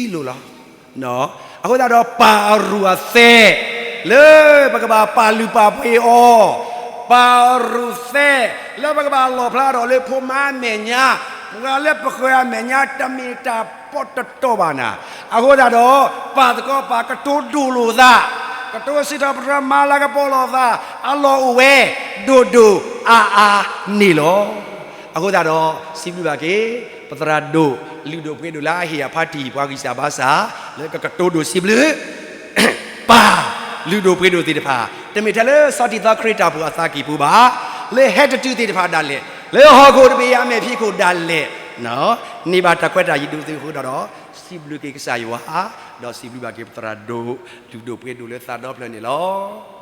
သံလိာ်လီၤ. အဃိသတးဒီးပၢ်အရူၢ်အသဲး လၢပကဘၣ်ပာ်လုၢ်ပာ်ပှ့ၤအီၤ, ပၢ်အရူၢ်သဲးလၢပကဘၣ်လီၣ်ဖျါထီၣ်လၢဖိမါအမဲာ်ညါ, ပှၤလၢပဃၢၤအမဲာ်ညါ တမ့ၢ်တၢ်ပီးတတီၤဘၣ်နၤ. အဃိသတးဒီး ပၢ်သကိးပၢ်ကတိၤဒိၣ်လိာ်သး, ကတိၤစံးထီၣ်ပတြၢၤမၤလၤကပီၤလိာ်သး, အလီၢ်အိၣ်ဝဲ ဒိၣ်ဒိၣ်အါအါန့ၣ်လီၤ. အဃိသတးဒီး စံးဘျုးဘၣ်က့ၤ ပသရၣ်ဒိၣ်လုၢ်ဒိၣ်ပှ့ၤဒိၣ်လၢအဟ့ၣ်အဖါတံၢ်ပှၤဂံၢ်စၢ်ဘါစၢ် လၢကကတိၤဒိၣ်စံးဘျုး ပၢ်လုၢ်ဒိၣ်ပှ့ၤဒိၣ်သ့ၣ်တဖၣ်, တမ့ၢ်ထဲလၢဆီတံၢ်သီခရံာ်တၢ်ပူၤအသးကံၢ်ပူၤဘၣ်, လၢဟဲတတုၤသ့ၣ်တဖၣ်ဒၣ်လဲာ်, လၢဟီၣ်ခိၣ်တဘ့ၣ်အမဲာ်ဖံးခိၣ်ဒၣ်လဲာ်, န့ၢ်ဘၣ်တၢ်ခွဲးတၢ်ယာ်ဒိၣ်သ့ၣ်အဃိသတးဒီး စံးဘျုးက့ၤကစၢ်ယွၤ, ဒီးစံးဘျုးဘၣ်က့ၤပသရၣ်ဒိၣ်လုၢ်ဒိၣ်ပှ့ၤဒိၣ်လၢသးဒီဖျၢၣ်န့ၣ်လီၤ.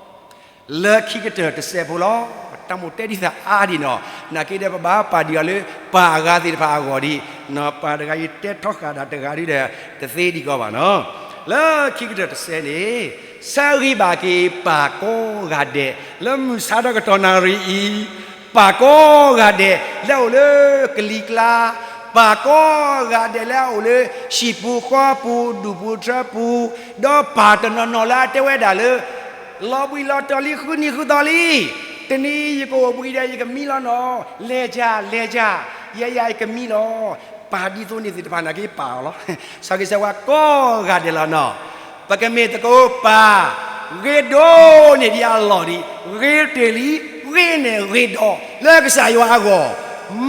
လၢခံကတၢၢ်တစဲးဖိလီၤ. တၢ်မိၣ်တဲဒ်သးအါဒံးနီၤ, နာ်က့ဒီးပဘၣ်ပာ်ဒံးအီၤလၢ ပၢ်အဂၤသ့ၣ်တဖၣ်အဂီၢ်ဒံး, ပၢ်တဂၤအံၤတဲထီဃာ်ဒၣ်တဂၤဒုဒီး တသ့ဒံးကီးဘၣ်နီၤ. လၢခံကတၢၢ်တစဲးန့ၣ်, ဆၢဂ့ၤဘၣ်က့ၤပၢ်ကိးဂၤဒဲး လၢမုၢ်ဆါဒီးကတီၢ်နၣ်ရံၣ်အံၤ, ပၢ်ကိးဂၤဒဲး လၢအအိၣ်လၢကလံၤကျါ, ပၢ်ကိးဂၤဒဲးလၢအအိၣ်လၢဟံၣ်ပူၤဃီပူၤ ဒူၣ်ပူၤထၢပူၤ, ဒီးပၢ်တနီၤနီၤလၢအတဲဝဲဒၣ်လၢ လီၤဘှံးလီၤတီၤလံ ဃုနံၤဃုသီလံ, တနံၤအံၤယကအိၣ်ဘှံးဒီးယကမံလီၤနီၤ, လဲၤယၤ လဲၤယၤ, ယဲယၤယကမံလီၤ. ပၢ်ဒ်သိးန့ၣ်သ့ၣ်တဖၣ်န့ၣ်က့ၤပၢ်အီၤလီၤ. ဆၢဂ့ၤဆၢဝါကိးဂၤဒဲးလီၤနီၤ. ပကမ့ၢ်သကိးပၢ်, ဂ့ၤဒိၣ်န့ၢ်ဒံးအလီၢ်ဒံး, ဂ့ၤတ့ၢ်လံ, ဂ့ၤနဲၣ်ဂ့ၤဒီး လၢကစၢ်ယွၤအဂီၢ်,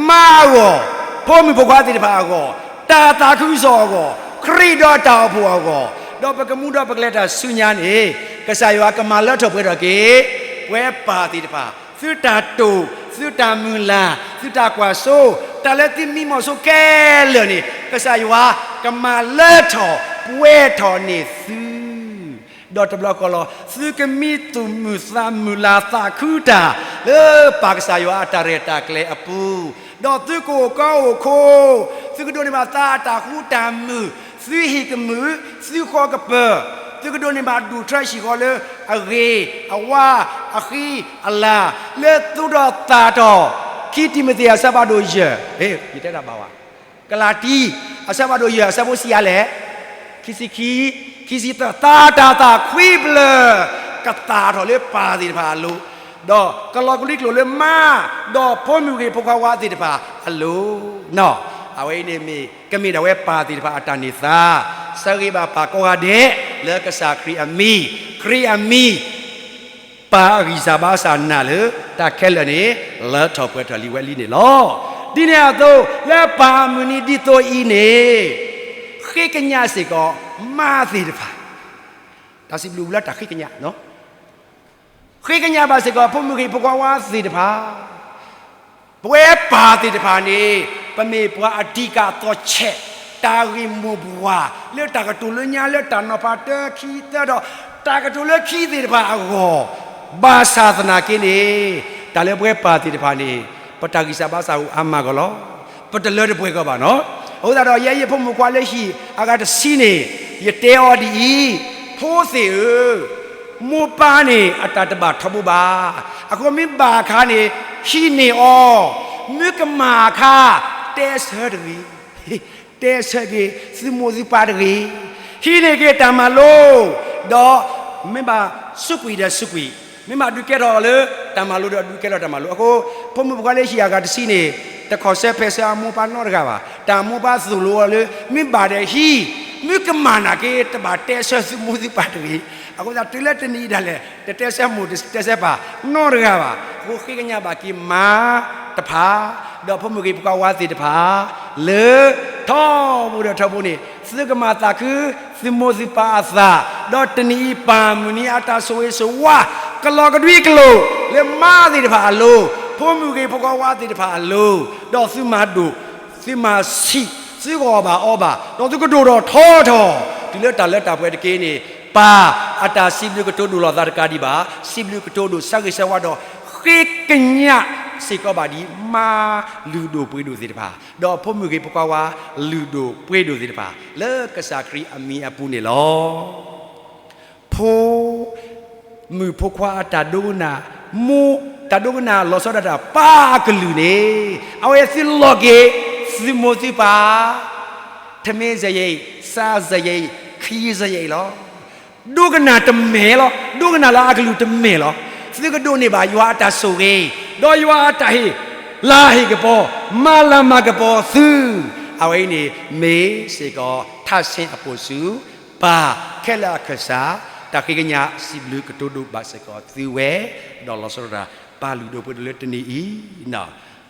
မါအဂီၢ်, ဖိမုၣ်ဖိခွါသ့ၣ်တဖၣ်အဂီၢ်, တၢ်သးခုကစီၣ်အဂီၢ်, ခရံာ်ဒီးတၢ်အိၣ်ဖှိၣ်အဂီၢ်, ဒီးပကမူဒီးပကလဲၤတၢ်ဆူညါန့ၣ်, ကစၢ်ယွၤကမၤလၢထီၣ်ပှဲၤထီၣ်က့ၤ ပဝဲပၢ်သ့ၣ်တဖၣ် သုတၢ်တိာ်, သုတၢ်မုၢ်လၢ်, သုတၢ်ကွၢ်စိ, တၢ်လၢသုမံမီၢ်စိခဲလၢာ်န့ၣ် ကစၢ်ယွၤကမၤလၢထီၣ်ပှဲၤထီၣ်န့ၢ်သု, ဒီးတဘျီဃီလီၤ သုကမံသူၣ်မုာ်သးမုာ်လၤသးခုတၢ် လၢပၢ်ကစၢ်ယွၤအတၢ်ရဲၣ်တၢ်ကျဲၤအပူၤ, ဒီးသုကအိၣ်ကီအိၣ်ခိ, သုကဒိးန့ၢ်ဘၣ်သးအတၢ်ဃူတၢ်မုာ်, သုဟံၣ်ကမုာ်, သုဃီကပၢၤ, သုကဒိးန့ၢ်ဘၣ်ဒူၣ်ထၢဟံၣ်ဃီလၢအဂ့ၤ, အဝါ, အဃံ, အလၤ, လၢသူၣ်ထီၣ်သးထီၣ်, ခံတံၤမသ့းအဆၢဖးဒိၣ်ယဲၢ်, ယတဲတၢ်ဘၣ်ဝဲ, ကလၤတံ အဆၢဖးဒိၣ်ယဲၢ် အဆၢဖိဆံးအါလဲၣ်, ခံဆံခံ, ခံဆံသၢ, သးတၢ်သးခွံဖျၢၣ် ကသၣ်ထီၣ်လၢပၢ်သ့ၣ်တဖၣ်အလိၤ, ဒီးကလီၤကလုၢ်ကျိာ်လၢမါ, ဒီးဖိမုၣ်ဂ့ၤဖိခွါဝါသ့ၣ်တဖၣ်အလိၤ, အဝဲအံၤန့ၣ်မ့ၢ် ကမ့ၢ်ဒၣ်ဝဲပၢ်သ့ၣ်တဖၣ်အတၢ်န့ၢ်သါ, ဆၢဂ့ၤဘၣ်ပၢ်ကိးဂၤဒဲး လၢကစၢ်ခရံာ်အမံၤ, ခရံာ်အမံၤ ပၢ်အဂံၢ်စၢ်ဘါစၢ်နၤလၢ တၢ်ခဲလၢာ်န့ၣ် လၢထီၣ်ပှဲၤထီၣ်လံဝဲလံန့ၣ်လီၤ. ဒ်န့ၣ်အသိး လၢပၢ်အမုၢ်နံၤဒ်သိးအံၤန့ၣ်, ဃ့ကညးစ့ၢ်ကီး မါသ့ၣ်တဖၣ်, တၢ်စံးဘျုးလၢတၢ်ဃ့ကညး, ဃ့ကညးဘၣ်စ့ၢ်ကီး ဖိမုၣ်ဂ့ၤဖိခွါဝါသ့ၣ်တဖၣ် ပဝဲပၢ်သ့ၣ်တဖၣ်န့ၣ် ပမ့ၢ်ပှၤအဓိကအသီဆဲး, တၢ်ဂ့ၢ်မိၢ်ပှၢ် လၢတၢ်ကတိၤလၢညါ လၢတၢ်နီၤဖးတၢခံသၢဒီး တၢ်ကတိၤလၢခံသ့ၣ်တဖၣ်အဂီၢ်, ဘၣ်ဆၣ်သနာ်က့န့ၣ်, တၢ်လၢပဝဲပၢ်သ့ၣ်တဖၣ်န့ၣ် ပတၢ်ဂံၢ်စၢ်ဘါစၢ်အိၣ်အါမးကီးလီၤ. ပတလၢတပှဲၤကီးဘၣ်နီၤ. အဃိသတးဒီး ယဲယဖိမုၣ်ခွါလၢဟံၣ်အဂၤတဆံန့ၣ် ယတဲအီၤဒ်အံၤ, ဖိသ့ၣ်ဧၢ, မိၢ်ပၢ်န့ၣ် အတၢ်တဘၣ်ထီဘိဘၣ်. အဃိမ့ၢ်ဘၣ်အခါန့ၣ် ဟံးန့ၢ်အီၤ, မ့ၢ်ကမၣ်အခါ တဲဆၢတဂ့ၤ, တဲဆၢက့ၤ သုမိၢ်သုပၢ်တဂ့ၤ, ဟံးန့ၢ်က့ၤတၢ်မၤလိ, ဒီးမ့ၢ်ဘၣ်စူးကွံာ်ဒီးစူးကွံာ်, မ့ၢ်ဘၣ်ဒုးကဲထီၣ်လၢတၢ်မၤလိဒီးဒုးကဲထီၣ်တၢ်မၤလိ. အဃိ ဖိမုၣ်ဖိခွါလၢဟံၣ်အဂၤတဆံန့ၣ် တခီၣ်ဆၢဖဲးဆၢအမိၢ်ပၢ်နီတဂၤဘၣ်. တၢ်မိၢ်ပၢ်သိၣ်လိအီၤလၢ မ့ၢ်ဘၣ်ဒီးဟံး, မ့ၢ်ကမၣ်နာ်က့ တဘၣ်တဲဆၢသုမိၢ်သုပၢ်တဂ့ၤ. အဃိသတးတုၤလၢတနံၤအံၤဒၣ်လဲာ် တတဲဆၢမိၢ်တတဲဆၢပၢ်နီတဂၤဘၣ်. အဃိဃ့ကညးဘၣ်က့ၤမါတဖၣ်, ဒီးဖိမုၣ်ဂ့ၤဖိခွါဝါသ့ၣ်တဖၣ်, လၢထီဘိဒီးထီဘိန့ၣ် သုကမၤသးခု သုမိၢ်သုပၢ်အသး, ဒီးတနံၤအံၤပၢ်မုၢ်နံၤအတၢ်ဆိၣ်ဂ့ၤဆိၣ်ဝါ ကလီၤကဒွံကျိာ် လၢမါသ့ၣ်တဖၣ်အလိၤ, ဖိမုၣ်ဂ့ၤဖိခွါဝါသ့ၣ်တဖၣ်အလိၤ, ဒီးသုမၤဒိၣ်, သုမၤဆံး, သုဂီၢ်ဘၣ်အီဘၣ်, ဒီးသုကဒိၣ်ထီၣ်ထီထီၣ်, တုၤလၢတၢ်လၢတၢ်ပှဲၤတက့ၢ်န့ၣ်, ပၢ်အတၢ်စံးဘျုးကတိၤဒိၣ်လီၤသးတကးဒံးဘၣ်, စံးဘျုးကတိၤဒိၣ်ဆၢဂ့ၤဆၢဝါဒီး ဃ့ကညးစ့ၢ်ကီးဘၣ်ဒ်မါလုၢ်ဒိၣ်ပှ့ၤဒိၣ်သ့ၣ်တဖၣ်, ဒီးဖိမုၣ်ဂ့ၤဖိခွါဝါလုၢ်ဒိၣ်ပှ့ၤဒိၣ်သ့ၣ်တဖၣ်, လၢကစၢ်ခရံာ်အမံၤအပူၤန့ၣ်လီၤ. ဖိမုၣ်ဖိခွါအတၢ်ဒိကနၣ်, မိၢ်တၢ်ဒိကနၣ်လီၤဆီဒၣ်တၢ် ပၢ်အကလုၢ်န့ၣ်, အဝဲသုလီၤက့ၤ သုမိၢ်သုပၢ်, ထမင်းစရိတ်, စားစရိတ်, ခရီးစရိတ်လီၤ. ဒိကနၣ်တမဲာ်လီၤ. ဒိကနၣ်လၢအကလုၢ်တမဲာ်လီၤ. သုကဒိးန့ၢ်ဘၣ်ယွၤအတၢ်ဆိၣ်ဂ့ၤ, ဒီးယွၤအတၢ်ဟ့ၣ်လၤဟ့ၣ်ကပီၤ, မၤလၤမၤကပီၤသု. အဝဲအံၤန့ၣ် မ့ၢ်စ့ၢ်ကီး ထါဆ့အပိာ်စု, ပၢ်ခဲလၢာ်အခၢၣ်စး, တၢ်ဃ့ကညးစံးဘျုးကတိၤဒိၣ်ဘၣ်စ့ၢ်ကီးသုဝဲ, ဒီးလီၤဆီဒၣ်တၢ် ပၢ်လုၢ်ဒိၣ်ပှ့ၤဒိၣ်လၢတနံၤအံၤ,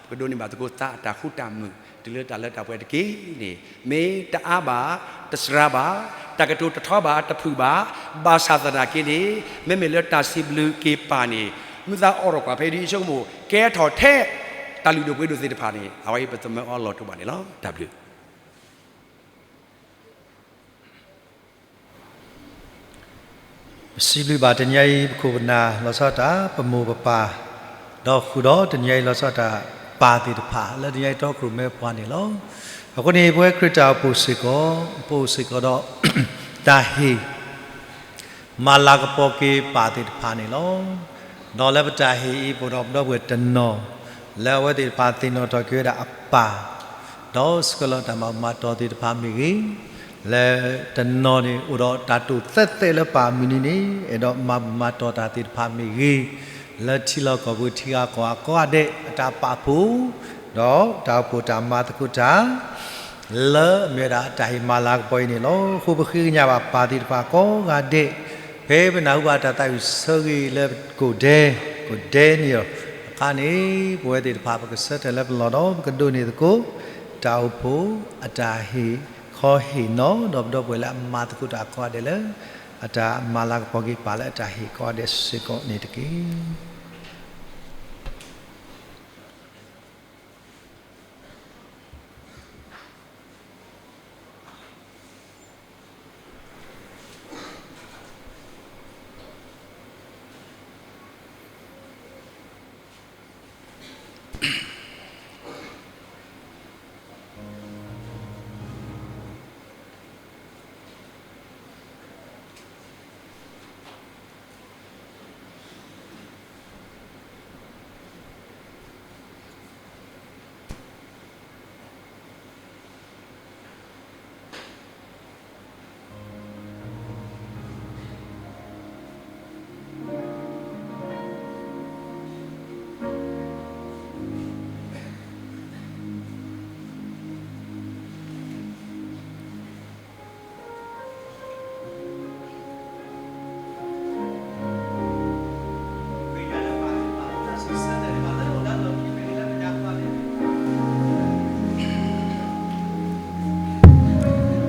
ပကဒိးန့ၢ်ဘၣ်သကိးသးအတၢ်ဃူတၢ်မုာ် တုၤလၢတၢ်လၢတၢ်ပှဲၤတက့ၢ်န့ၣ်, မ့ၢ်တအါဘၣ်, တစှၤဘၣ်, တၢ်ကတိၤတထီဘၣ်, တဖုၣ်ဘၣ်, ဘၣ်ဆၣ်သနာ်က့န့ၣ်, မ့မ့ၢ်လၢတၢ်စံးဘျုးက့ၤပၢ်န့ၣ်, မုၢ်သးအိၣ်ထီၣ်ကွၢ်ဖဲဒ်ဆိကမိၣ် ကဲထီၣ်ထဲ တၢ်လုၢ်ဒိၣ်ပှ့ၤဒိၣ်သ့ၣ်တဖၣ်န့ၣ်, အဝဲအံၤပသမၢအီၤလီၤတိၢ်ဘၣ်န့ၣ်လီၤ. တၢ်ဘျုး ပစံးဘျုးဘၣ်တနံၤအံၤ ပခိၣ်ပနၢ်လီၤဆီဒၣ်တၢ် ပမိၢ်ပပၢ်, ဒီးဃုာ်ဒီးတနံၤအံၤလီၤဆီဒၣ်တၢ် ပၢ်သ့ၣ်တဖၣ် လၢတနံၤအံၤတီခိၣ်ရိၣ်မဲပှၤန့ၣ်လီၤ. အဃိန့ၣ် ပဝဲခရံာ်တၢ်အိၣ်ဖှိၣ်စ့ၢ်ကီး ပအိၣ်စ့ၢ်ကီးဒီး တၢ်ဟ့ၣ် မၤလၤကပီၤက့ၤပၢ်သ့ၣ်တဖၣ်န့ၣ်လီၤ. ဒီးလၢပတၢ်ဟ့ၣ်အံၤ ပအိၣ်ဒီးပဒီပုၢ်ဝဲၢ်တနီၤ လၢအဝဲသ့ၣ်တဖၣ်သ့ၣ်နီၣ်ထီၣ်က့ၤဝဲဒၣ်အပၢ်, ဒီးဆှၢလီၤတၢ်မၤဘူၣ်မၤတီၢ်သ့ၣ်တဖၣ်မ့ၢ်ဂ့ၤ, လၢတနီၤန့ၣ် အိၣ်ဒီးတၢ်တိာ်သဲးသဲးလၢပၢ်မုၢ်နံၤန့ၣ် အဲၣ်ဒိးမၤဘူၣ်မၤတီၢ်တၢ်သ့ၣ်တဖၣ်မ့ၢ်ဂ့ၤ, လၢထံလီၢ်ကီၢ်ပူၤထံဂၤကီၢ်ဂၤကိးဂၤဒဲး အတၢ်ပာ်ဖှိၣ်, ဒီးတၢ်အိၣ်ဖှိၣ်တၢ်မၤသကိးတၢ် လၢအမ့ၢ်ဝဲဒၣ်တၢ်ဟ့ၣ်မၤလၤကပီၤအံၤန့ၣ်လီၤ. အဃိပဃ့ကညးဘၣ်ပၢ်သ့ၣ်တဖၣ်ကိးဂၤဒဲး, ဖဲပနၢ်ဟူဘၣ်တၢ်သးဝံၣ်ဆၢဂ့ၤလၢကိၣ်ဒဲ, ကိၣ်ဒဲနံၣ်အခါန့ၣ်, ပဝဲသ့ၣ်တဖၣ်ပကဆၢထၢၣ်လၢပလီၢ်ဒီး ပကဒိးန့ၢ်သကိး တၢ်အိၣ်ဖှိၣ်အတၢ်ဟ့ၣ်ခီဟ့ၣ်နီၤ, ဒီးပဒီပုၢ်ဝဲၢ်လၢအမၤသကိးတၢ်ကိးဂၤဒဲးလၢ အတၢ်မၤလၤကပီၤက့ၤပၢ်လၢအတၢ်ဟ့ၣ်ကိးဂၤဒဲးစ့ၢ်ကီးန့ၣ်တက့ၢ်.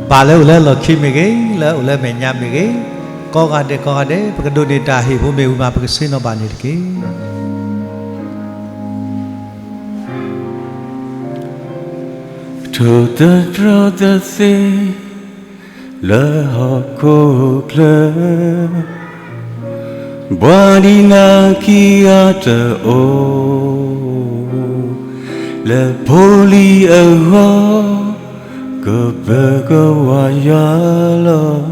ပၢ်လၢအိၣ်လၢလီၢ်ခံမ့ၢ်ဂ့ၤ, လၢအိၣ်လၢမဲာ်ညါမ့ၢ်ဂ့ၤ, ကိးဂၤဒဲးကိးဂၤဒဲး ပကဒိးန့ၢ်တၢ်ဟ့ၣ်ဖိမ့ၢ်ဝံၤမး ပကဆ့ၣ်နီၤဘၣ်န့ၣ်တက့ၢ်. ထိၣ်သတြီသ့ၣ် လၢဟီၣ်ခိၣ်ချၢ, ပှၤဒ်နၤခံဂၤတအိၣ်, လၢဖိလံၤအဂီၢ် ကပၢၤကဝၤယွၤလီၤ.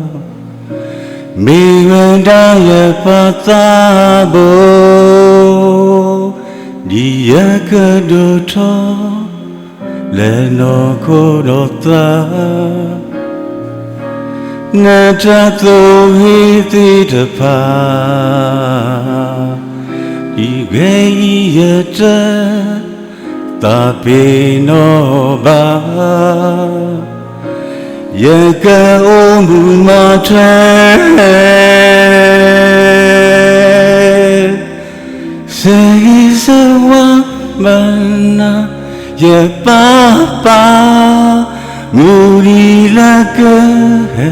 မ့ၢ်ဝဲဒၣ်ယပၢ်သးဘိ, ဒ်ယကဒိၣ်ထီၣ် လၢနီၢ်ခိနီၢ်သး, နတၢ်ဆိၣ်ဂ့ၤသ့ၣ်တဖၣ်, ဒ်ဂ့ၤအံၤယတသးပ့ၤနီၣ်ဘၣ်, ယကအိၣ်မူမၤထွဲ ဆၢဂ့ၤဆၢဝါဘၣ်နၤ ယပၢ်ပၢ်, မုၢ်နံၤလၢကဟဲ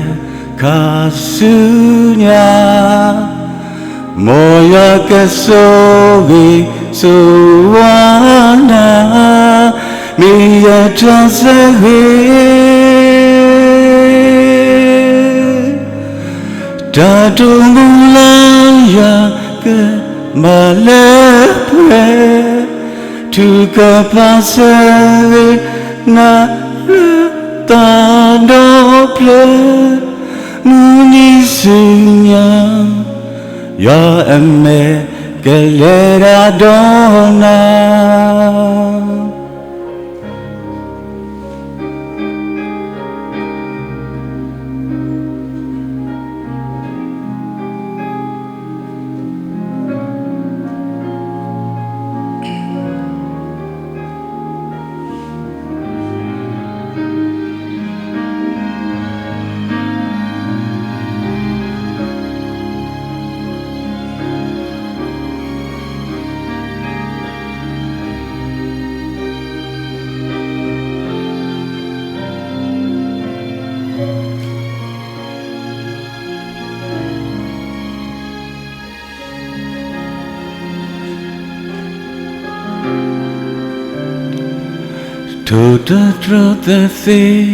ခါဆူညါ, မ်ယွၤကဆိၣ်ဂ့ၤဆိၣ်ဝါနၤ, မ့ၢ်ယတၢ်ဆိၣ်ဂ့ၤ တၢ်တိာ်မူလၢယွၤကမၤလၢပှဲၤ, ထုကဖၣ်ဆၢဂ့ၤနၤလၢသးဒီဖျၢၣ်, မုၢ်နံၤဆူညါ ယွၤအမဲာ်ကလဲၤတၢ်ဒီးနၤ. ထိၣ်သတြီသ့ၣ်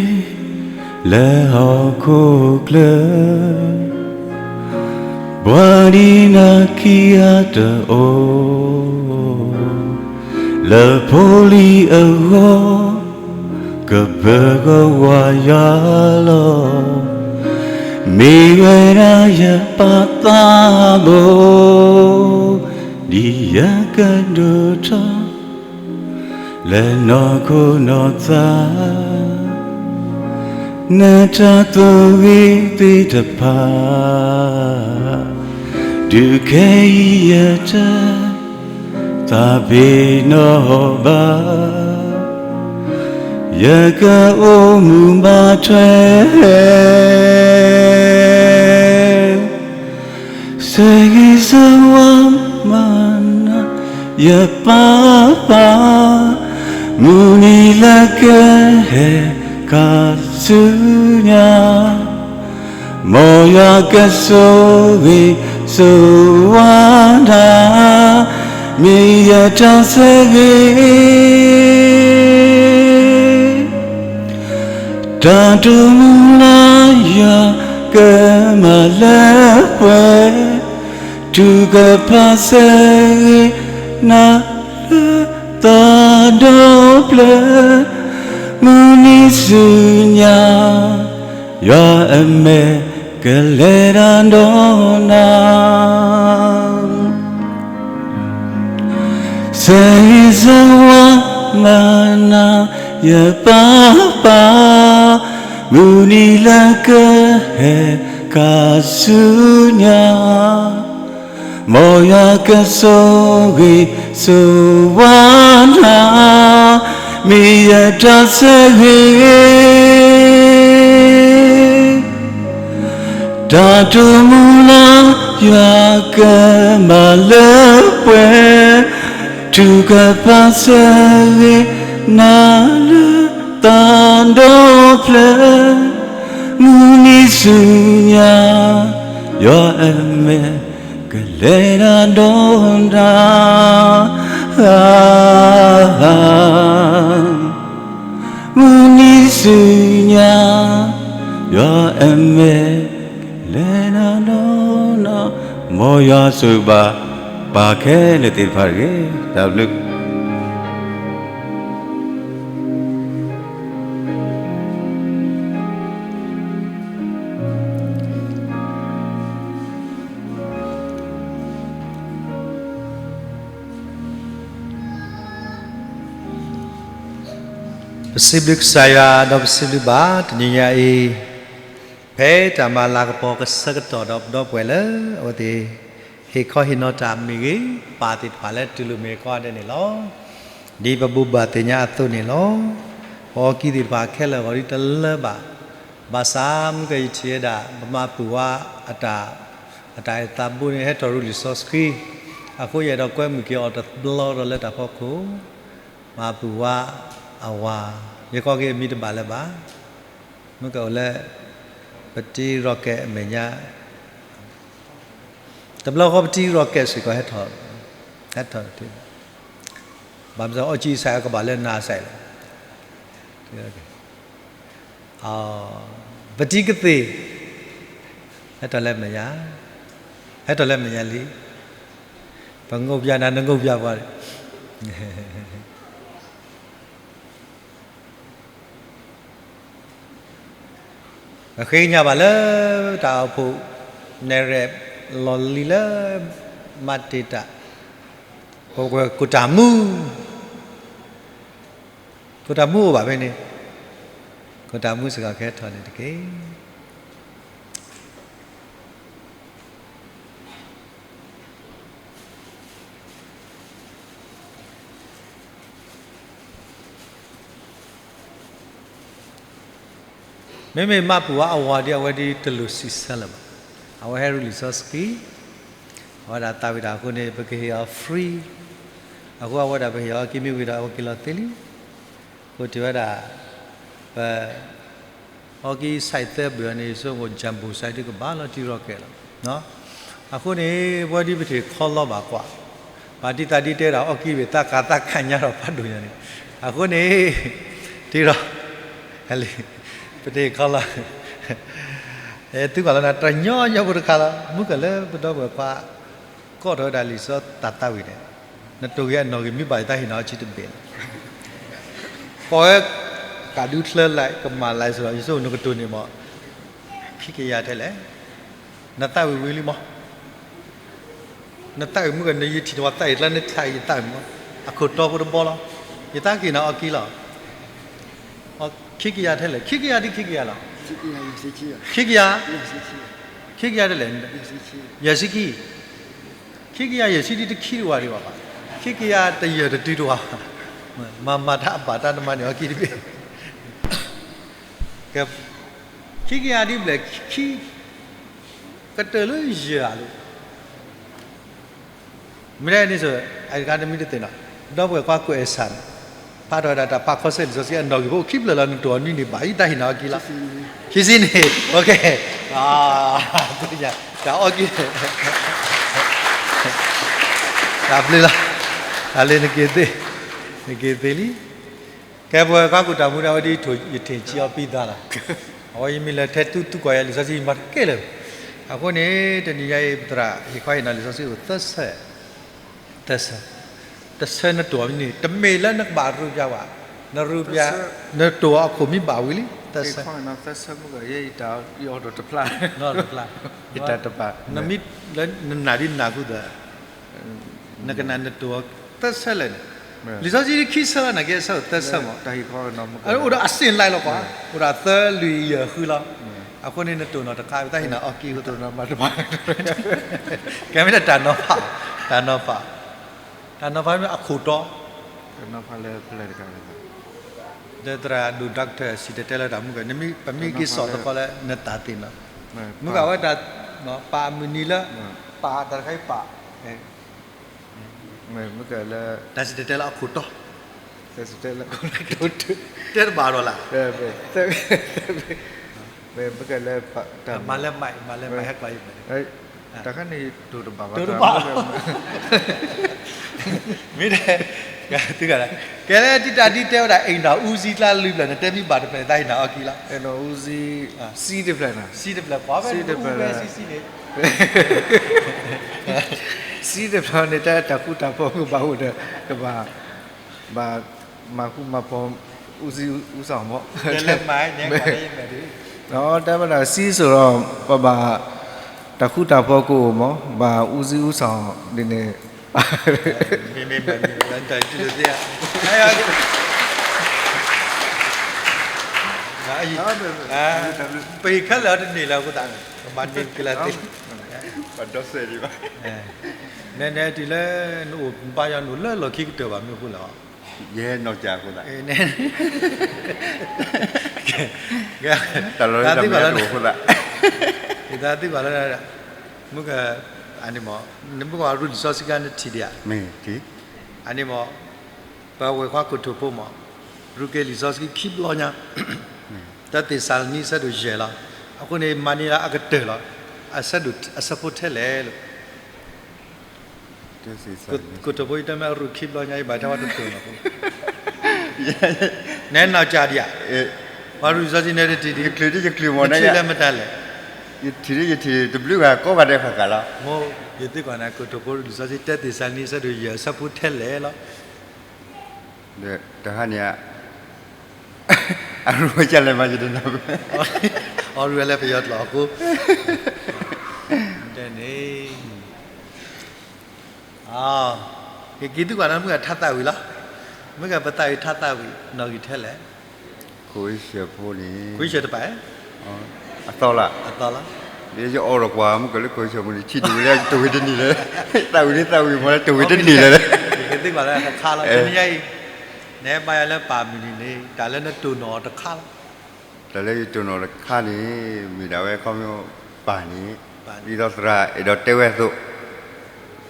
လၢဟီၣ်ခိၣ်ချၢ, ပှၤဒ်နၤခံဂၤတအိၣ်, လၢဖိလံၤအဂီၢ် ကပၢၤကဝၤယွၤလီၤ. မ့ၢ်ဝဲဒၣ်ယပၢ်သးဘိ, ဒ်ယကဒိၣ်ထီၣ် လၢနီၢ်ခိနီၢ်သး, နတၢ်ဆိၣ်ဂ့ၤသ့ၣ်တဖၣ်, တုၤခဲအံၤယတသးပ့ၤနီၣ်ဘၣ်. ယကအိၣ်မူဘၣ်ထွဲ ဆၢဂ့ၤဆၢဝါမၤနၤ ယပၢ်ပၢ်, မုၢ်နံၤလၢကဟဲခါဆူညါ, မ်ယွၤကဆိၣ်ဂ့ၤဆိၣ်ဝါနၤ, မ့ၢ်ယတၢ်ဆၢဂ့ၤ တၢ်တိာ်မုၢ်လၢ်ယွၤကမၤလၢပှဲၤ, ထုကဖၣ်ဆၢဂ့ၤနၤလၢသးဒီဖျၢၣ်, မုၢ်နံၤဆူညါ ယွၤအမဲာ်ကလဲၤတၢ်ဒီးနၤ ဆၢဂ့ၤဆၢဝါမၤနၤ ယပၢ်ပၢ်, မုၢ်နံၤလၢကဟဲခါဆူညါ, မ်ယွၤကဆိၣ်ဂ့ၤဆိၣ်ဝါနၤ, မ့ၢ်ယတၢ်ဆၢဂ့ၤ တၢ်တိာ်မုၢ်လၢ်ယွၤကမၤလၢပှဲၤ, ထုကဖၣ်ဆၢဂ့ၤနၤလၢသးဒီဖျၢၣ်, မုၢ်နံၤဆူညါ ယွၤအမဲာ်ကလဲၤတၢ်ဒီးနၤ မုၢ်နံၤဆူညါ ယွၤအမဲာ်ကလဲၤတၢ်ဒီးနၤ, မ်ယွၤဆိၣ်ဂ့ၤဘၣ်ပၢ်ခဲလၢာ်သ့ၣ်တဖၣ်တက့ၢ်. တၢ်ဘျုး ပစံးဘျုးကစၢ်ယွၤ ဒီးပစံးဘျုးဘၣ်တနံၤညါအံၤ, ဖဲတၢ်မၤလၤကပီၤကဆၢကတီၢ်ဒီးပဒီပုၢ်ဝဲၢ်လၢ အဝဲသ့ၣ်ဟ့ၣ်ခီဟ့ၣ်နီၤတၢ်မ့ၢ်ဂ့ၤ, ပၢ်သ့ၣ်တဖၣ်လၢတူၢ်လိာ်မ့ၢ်ဂ့ၤကိးဂၤဒဲးန့ၣ်လီၤ. ဒ်ပဘူၣ်ဘၣ်သ့ၣ်ညါအသိးန့ၣ်လီၤ. ပအီကံသ့ၣ်တဖၣ်ခဲလၢာ်ဂီၤဒ်တလၢဘၣ်. ဘၣ်ဆၣ်မုၢ်ကယထံၣ်ဝဲဒၣ် ပမၤပုၢ်ဝဲအတၢ် အတၢ်အဲၣ်သးဘိန့ၣ် ဟဲထီၣ်ရူလံာ်စီဆှံ, အဃိယအဲၣ်ဒိးကွဲမုာ်က့ၤအီၤတဘျီဒီးလၢတၢ်ဖီခိၣ်, မၤပုၢ်ဝဲအဝၤ, ယကိးက့ၤအမံၤတဘၣ်လၢၤဘၣ်, မုၢ်ကအိၣ်လၢ ပတံၤရီၣ်ကဲးအမဲာ်ညါ, တဘျီဃီပတံၤရီၣ်ကဲးစ့ၢ်ကီး ဟဲထီၣ်, ဟဲထီၣ်တထံၣ်, ဘၣ်မနုၤအီကံစဲးအကဘၣ်လၢနၤစဲးလီၤ. ပတံၤကသ့ၣ် ဟဲထီၣ်လၢမဲာ်ညါ, ဟဲထီၣ်လၢမဲာ်ညါလံ, ပငိၢ်ပျၢ်နၤ နငိၢ်ပျၢ်ပှၤ ပဃ့ကညးဘၣ်လၢတၢ်အိၣ်ဖှိၣ် နဲၣ်ရွဲၣ်လီၢ်လံၤလၢ မၤတ့ၢ်တၢ်, ပဝဲကိၣ်တၢ်မူ, ကိၣ်တၢ်မူအိၣ်ဘၣ်ဖဲန့ၣ်, ကိၣ်တၢ်မူစ့ၢ်ကီးကဟဲထီၣ်န့ၣ်တက့ၢ်. မ့မ့ၢ်မၤပုၢ်ဝဲအဝၤဒီး အဝဲဒ်တလိၣ်စံးဆၢလၢၤဘၣ်. အဝဲဟဲရူလံာ်စီဆှံ, အဝဲဒၣ်သးဝံၣ်တၢ်အဃိန့ၣ် ပကဟ့ၣ်အီၤ free, အဃိအဝဲဒၣ်ပဟ့ၣ်အီၤက့ၤမ့ၢ်ဝံၤဒီး အဝဲက့ၤလီၤသ့လံ. အဃိတဲဝဲဒၣ်, ပ အီကံ size သၢဘ့ၣ်အီၤန့ၣ် ယဆိကမိၣ် jumbo size ဒုးကဘၣ်လီၤ တံၤရီၣ်ကဲးလီၤ. အဃိန့ၣ် ပဝဲဒ်ပတဟ့ၣ်ခီလီဘၣ်ကွၢ်, ဘၣ်တံၤသးဒ်တဲဒၣ် အီကံဘ့ၣ်သးကးသးကးညါဒီးဖးဒိၣ်ညါန့ၣ်, အဃိန့ၣ် တံၤရီၣ်, ပတဟ့ၣ်ခီလီ, သုကွၢ်လီၤနၤ တၢ်ညီညီဖိတခါလီၤ. မုၢ်ကလၢပဒီပုၢ်ဝဲၢ်ခွါ ကိးထီၣ်ဝဲဒၣ်လံာ်စီဆှံတၢ်သးဝံၣ်န့ၣ်, နတိၢ်ဂ့ၤအနီၣ်ဂံၢ် မ့ၢ်ဘၣ်ယတၢ်ဟ့ၣ်နီၤအီၤကံတဘ့ၣ်န့ၣ်, ကိးဝဲ ကးဒုချၢလဲၣ် ကမၣ်လဲၣ်စ့ၢ်ကီး ယဆိကမိၣ်နကတိၢ်န့ၣ်မး, ခံကယၤထဲလဲၣ်, နသးဝံၣ်ဝံၤလံမး, နသးဝံၣ်မုၢ်က နယထံၣ်တဝီသးအံၤကျါ နထံၣ်ယသးဝံၣ်မး, အခိၣ်တီဖိတဘီလီၤ, ယသးက့ၤနၤအီကံလီၤ. ခံကယၤထဲလဲၣ်, ခံကယၤဒ်ခံကယၤလီၤ, ခံကယၤ, ခံကယၤထဲလဲၣ်, ယဲၢ်ဆံခံ, ခံကယၤယဲၢ်ဆံဒ်တခံတဝီဒံးဘၣ်, ခံကယၤတယဲၢ်တတုၤတဝီဘၣ်, မၤမၤတၢ်အဘၣ်တၢ်နမၤန့ၢ်အီကံတဘ့ၣ်, က ခံကယၤဒ်ဘျဲၣ် ခံ ကတၢၢ်လၢယဲၢ်ဧါလံ မ့ၢ်ဒ်န့ၣ်ဆိ အတခါတမံၤတသ့ၣ်နီၤ, ဒီပုၢ်ဝဲၢ်ခွါကွဲးစၢ်န့ၣ် ဖးထီၣ်ဝဲဒၣ်တၢ်ပာ်ခီဆၢလံာ်စီဆှံအနီၣ်ဂံၢ်ဖိခံဖျၢၣ်လီၤ နတိၢ်အီၤနွံနံၣ်ဘၣ် ယတၢ်ဟ့ၣ်နၤအီၤကံလီၤ. ခံဆံန့ၣ် တၢ်အီၣ်ကံ တၢ်ဘျုးလီၤ. တၢ်လၢနက့ၤသ့, နက့ၤသ့လံ. ကဲ ပဝဲခွါကူၣ်တၢ်မူဒၣ်ဝဲဒ် ယထံၣ်ကံအီၤပံသးလီၤ. အဝဲယမ့ၢ်လဲၤထဲတူၢ်သူၣ်ကီၢ်ယဲ လံာ်စီဆှံမၤတကဲလၢၤ. အဃိန့ၣ် တနံၤညါအံၤ ပသရၣ်ဟ့ၣ်ခီဟ့ၣ်နီၤလံာ်စီဆှံအိၣ်သၢဆၢ, သၢဆၢ, တဆၢနတိၢ်အီၤမ့ၢ်န့ၣ် တမ့ၢ်လၢနကဘၣ်ရူပယါဘၣ်, နရူပယါ, နတိၢ်အီၤအခိၣ်မ့ၢ်ဘၣ်ဝံၤလံ သၢဆၢ, နမ့ၢ်လၢနနာ်ဒ်နၢ်ကူသၢ နကနၣ်နတိၢ်အီၤသၢဆၢလၢာ်န့ၣ်, လံာ်စီဆှံခံဆၢလီၤ နာ်က့အဆၢအိၣ်သၢဆၢမး, အိၣ်ဒီးအစ့ၣ်လၢ်လီၤကွၢ်, အိၣ်ဒီးသၢလွံၢ်ယဲၢ်ဃုလီၤ. အဃိန့ၣ် နတိၢ်နီၣ်တခါ တၢ်ဟ့ၣ်နၤအီၣ်ကံ ကဲမ့ၢ်ဒၣ်တၢ်နီၤဖး, တၢ်နီၤဖး, တၢ်နီၤဖးမ့ၢ်အခိၣ်တီ လၢသရၣ်ဒိၣ် doctor စံၣ်တဲၤတဲလၢတၢ်မုၢ်ကၢၢ် ပမ့ၢ်က့ၤစိာ်သကိးလၢနတၢ်သ့ၣ်နီၣ်, မုၢ်ကၢၢ်ဝဲတၢ် ပာ်မုၢ်နံၤလၢ ပာ်တၢ်တခါအံၤပာ် မုၢ်ကၢၢ်လၢ တၢ်စံၣ်တဲၤတဲလၢအခိၣ်တီ တဲတဘၣ်ဒီးလၢ် မ့ၢ်ကဲလၢ မၤလၢမး မၤလၢမး ဟဲကျီအံၤ တၢ်ခါန့ၣ် တိၢ်တဘၣ်ဘၣ် တိၢ်တဘၣ် မ့ၢ်ဒ် သုက ကဲလၢတံၢ်တၢ်ဒ်တဲဝဲဒၣ် အိမ်ထောင်ဦးစီးကျါလွံၢ်ဖျၢၣ်န့ၣ် တဲမ့ၢ်ဘၣ်တဖျၢၣ်န့ၣ် တၢ်ဟ့ၣ်နၤအီၣ်ကံလီၤ. အိမ်ထောင်ဦးစီး စံတဖျၢၣ်န့ၣ် စံတဖျၢၣ် ကွၢ်ဝဲ စံတဖျၢၣ် စံစံန့ၣ် စံတဖျၢၣ်န့ၣ် တၢ်တၢ်ဃူတၢ်ဖိးကဘၣ်အိၣ်ဒီး ကဘၣ် ဘၣ်မၤဃူမၤဖိး ဦးစီးဦးဆောင်မး တဲဝဲဒၣ်စံစိးဒီး ပဘၣ် တၢ်ဃူတၢ်ဖိးကအိၣ်မး ဘၣ်ဦးစီးဦးဆောင်ဒ်န့ၣ် မ့မ့ၢ် ပဟ့ၣ်ခဲလၢာ်အီၤတန့ၢ်လၢၤအဃိသတး ပမၤန့ၢ်ကလၢာ်သ့ ပဒီးစဲးဒံးဘၣ် နဲနဲတုၤလၢ နအိၣ်ဘါယွၤနအိၣ်လၢလီၢ်ခံကတၢၢ်ဘၣ်မနုၤအဃိလဲၣ် ယဲနီၢ်ကၢ်အဃိသတး တၢ်လီၢ်တၢ်မ့ၢ်တအိၣ်အဃိသတး ယသးသံကွၢ်လၢ မုၢ်က အန့ၣ်မး နမုၢ်ကရူၢ်လံာ်စီဆှံခါနထံၣ်ဒံးဧါ အန့ၣ်မး ပဝဲၢ်ခွါကိတိာ်ဖိမး ရူးက့ၤလံာ်စီဆှံခံဘျီညါ တၢသ့းစၤလနံအဆၢဒိၣ်ယဲၢ်လီၤ. အဃိန့ၣ် မၤန့ၢ်လၢအကတၢၢ်လီၤ. အဆၢဒိၣ် အဆၢဖိထဲလဲၣ်လီၤ. ကိတိာ်ဖိအံၤတဲမ့ၢ်အရူၢ်ခံဘျီညါအံၤ ဘၣ်ထဲဝဲတတိၢ်နီၣ်ဖိ နဲနီၢ်ကၢ်ဒံးဧါ ပှၤရူၢ်လံာ်စီဆှံနဲတထံၣ်ဒံး ယချုးဒံးယချုးမး ယချုးလၢမတၤလဲၣ် ယထံၣ်ဒံးယထံၣ်တဘျုးဂၤကိးဂၤဒဲးဃၣ်ဃၣ်လီၤ. မိၢ် ယသံကွၢ်နၤ ကိတိာ်ဖိရူၢ်လံာ်စီဆှံ တၢသ့းစၤလနံအဆၢဒိၣ်ယဲၢ်အဆၢဖိထဲလဲၣ်လီၤ. တဟါန့ၣ် အရူၢ်ဝဲကလဲၤမၤယတနီၤ အရူၢ်ဝဲလၢပယီၤကျိာ်အဃိ တဲန့ၣ် ကက့ၤသုကွၢ်နီၤ မုၢ်ဂၤထါသးဝံၣ်လီၤ. မုၢ်ဂၤပသးဝံၣ်ထါသးဝံၣ် နီၣ်ဂံၢ်ထဲလဲၣ် ခိၣ်အ့ၡၢၣ်ဖိန့ၣ် ခိၣ်အ့ၡၢၣ်တပၤ အသီလီၤ အသီလီၤ ယအီၣ်ဒီးကွၢ်မုၢ်ကၢၢ်လၢခိၣ်အ့ၡၢၣ်ဖိန့ၣ် ထံၣ်တဝံၤလၢတဝံၤတနံၤလၢ သးဝံၣ်လံသးဝံၣ်မးလၢတဝံၤတနံၤလၢ ယကသံကွၢ်လၢတခါလီၤ တနံၤညါအံၤ နဟဲဘါယွၤလၢပၢ်မုၢ်နံၤန့ၣ် တၢ်လၢနတိၢ်နီၣ်အီၤတခါလီၤ. တၢ်လၢယတိၢ်နီၣ်တခါန့ၣ် မ့ၢ်ဒၣ်ဝဲခီဖျိပၢ်န့ၣ် ဒ်သိးသရၣ်အဲၣ်ဒိးတဲဝဲအသိး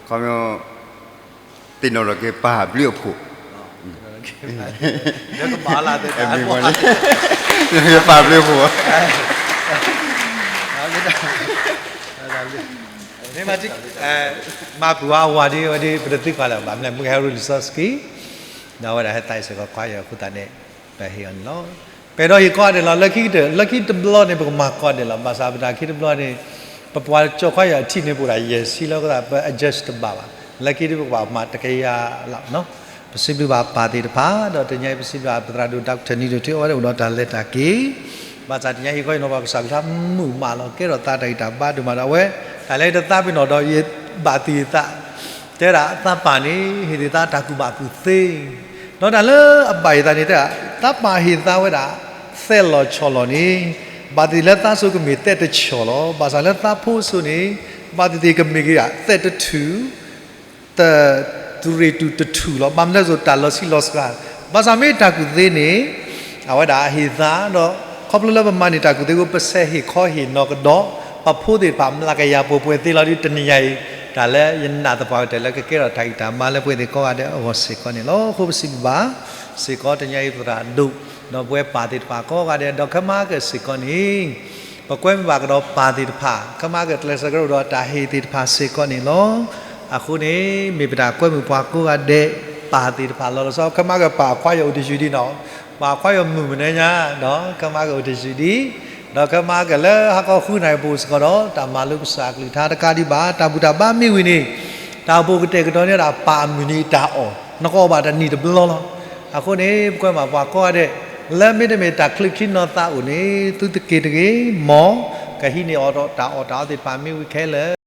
ခီဖျိ သ့ၣ်နီၣ်ထီၣ်က့ၤပၢ်ဘျုးအဖှိၣ် ပၢ်ဘျုးအဖှိၣ် မၤပူၤအဝၤဒ်ဝဲဒ် ပတသံကွၢ်လၢၤဘၣ် မ့ၢ်မုၢ်ဂၤဟဲရူၢ်လံာ်စီဆှံ ဒီးအဝဲဒၣ်ဟဲသးအံၤစ့ၢ်ကီးခွါယၤအဃိသတးန့ၣ် ပဟ့ၣ်အီၤန့ၣ်လီၤ. ပအဲၣ်ဒိးဟ့ၣ်ကိးဂၤဒဲးလီၤ လၢခံကတၢၢ် လၢခံတဘျီန့ၣ် ပကမၤကိးဂၤဒဲးလီၤ. ဘၣ်ဆၣ်ပတၢ်ခံတဘျီန့ၣ် ပပှၤကၠီၤခီယၤအထံၣ်န့ၣ် ပအိၣ်ဒၣ်ယဲၢ်ဆံလီၤအဃိသတး ပ adjust တဘၣ်ဘၣ်. လၢခံဒ်ပကဘၣ်မၤတကယၤလီၤ. ပစံးဘျုးဘၣ်ပၢ်သ့ၣ်တဖၣ် ဒီးတနံၤအံၤပစံးဘျုးဘၣ်ပသရၣ်ဒိၣ် doctor နံၤဒိၣ်ထံ အဝဲဒၣ်အိၣ်ဒီးတၢ်လဲၤတၢ်က့ၤ ဘၣ်ဆၣ်တနံၤအံၤ ဟ့ၣ်ခီဟ့ၣ်နီၤပှၤကစၢ်ယွၤမုာ်မးလီၤ. ကဲထီၣ်သးတၢ်ဂံၢ်တၢ်ဘါဒိၣ်မးဒီးအဝဲ တၢ်လၢယတသးပ့ၤနီၣ်ဒီး ယဘၣ်သံယသး တဲဒၣ်သးပၢ်န့ၣ် ဟ့ၣ်သးတၢ်ကူၣ်ဘၣ်ကူၣ်သ့ ဒီးတၢ်လၢအဘၣ်ယသးန့ၣ် တဲဒၣ် သးပၢ်ဟ့ၣ်သးဝဲဒၣ် သဲးလီၤဆီၣ်လီၤန့ၣ် ဘၣ်သ့ၣ်လၢသးစိကမ့ၢ်သဲးတဆီၣ်လီၤ. ဘၣ်ဆၣ်လၢသးဖိစိန့ၣ် ဘၣ်သ့ၣ်သ့ၣ်ကမ့ၢ်က့ၤဒၣ် သဲးတထူၣ် တ သူၣ်ရ့ၣ်တူၢ်တထူၣ်လီၤ. ဘၣ်မနုၤလဲၣ် တၢ်လီၤဆံးလီၤစှၤ ဘၣ်ဆၣ်မ့ၢ်တၢ်ကူၣ်သ့န့ၣ် အဝဲဒၣ်ဟ့ၣ်သးဒီး ခီဖျိလၢပမၤန့ၢ်တၢ်ကူၣ်သ့အဃိ ပဆဲးဟ့ၣ်ခီဟ့ၣ်နီၤကဒီး ပဖိသ့ၣ်တဖၣ် မျးကယၤပှဲၤပှဲၤသ့လီၤဒုး တနံၤညါအံၤ တၢ်လၢယနာ်သပှၢ်ကတၢၢ်လၢကကဲထီၣ်တၢ်ဂံၢ်တၢ်ဘါလၢပဝဲသ့ၣ်ကိးဂၤဒဲး အဂီၢ်စ့ၢ်ကီးန့ၣ်လီၤ. အဃိပစံးဘျုးဘၣ်စ့ၢ်ကီး တနံၤညါအံၤသရၣ်ဒိၣ် ဒီးပဝဲပၢ်သ့ၣ်တဖၣ်ကိးဂၤဒဲး ဒီးခဲမါကၢၣ်စ့ၢ်ကီးန့ၣ် ပကွဲမုာ်ဘၣ်ကဒီးပၢ်သ့ၣ်တဖၣ် ခဲမါကၢၣ် ကျဲးစၢးကရၢကရိဒီးတၢ်ဟ့ၣ်သ့ၣ်တဖၣ်စ့ၢ်ကီးန့ၣ်လီၤ. အဃိန့ၣ် မ့ၢ်ပတၢ်ကွဲမုာ်ပှၤကိးဂၤဒဲး ပၢ်သ့ၣ်တဖၣ်လီၤလီၤဆီဆီ ခဲမါကၢၣ်ပာ်ခွါယီၤအိၣ်တယုၢ်ဒံးနီၤ ပာ်ခွါယီၤမုၢ်မနုၤညါ ဒီးခဲမါကၢၣ်အိၣ်တယုၢ်ဒံး ဒီးခဲမါကၢၣ်လၢဟါခီဃုနၣ်ရံၣ်ပူၤစ့ၢ်ကီးဒီး တၢ်မၤလိကစၢ်အကလုၢ်ကထါတခါဒံးဘၣ် တၢ်ဘူၣ်တၢ်ဘါမ့ၢ်ဝံၤန့ၣ် တၢ်အိၣ်ဖှိၣ်ကတဲာ်ကတီၤန့ၢ်ဒၣ်ပၢ်အမုၢ်နံၤအတၢ်အီၣ် နကအီၣ်ဘၣ်တနံၣ်တဘျီလီၤ. အဃိန့ၣ် ပကွဲမုာ်ပှၤကိးဂၤဒဲး လၢမ့တမ့ၢ်တၢ်ချုးခံနီၤသးအိၣ်န့ၣ် သုတက့ၤတဂ့ၤ မ်ကဟံးန့ၢ်အီၤဒီးတၢ်အီၣ်တၢ်အီသ့ၣ်တဖၣ်မ့ၢ်ဝံၤခဲလၢာ်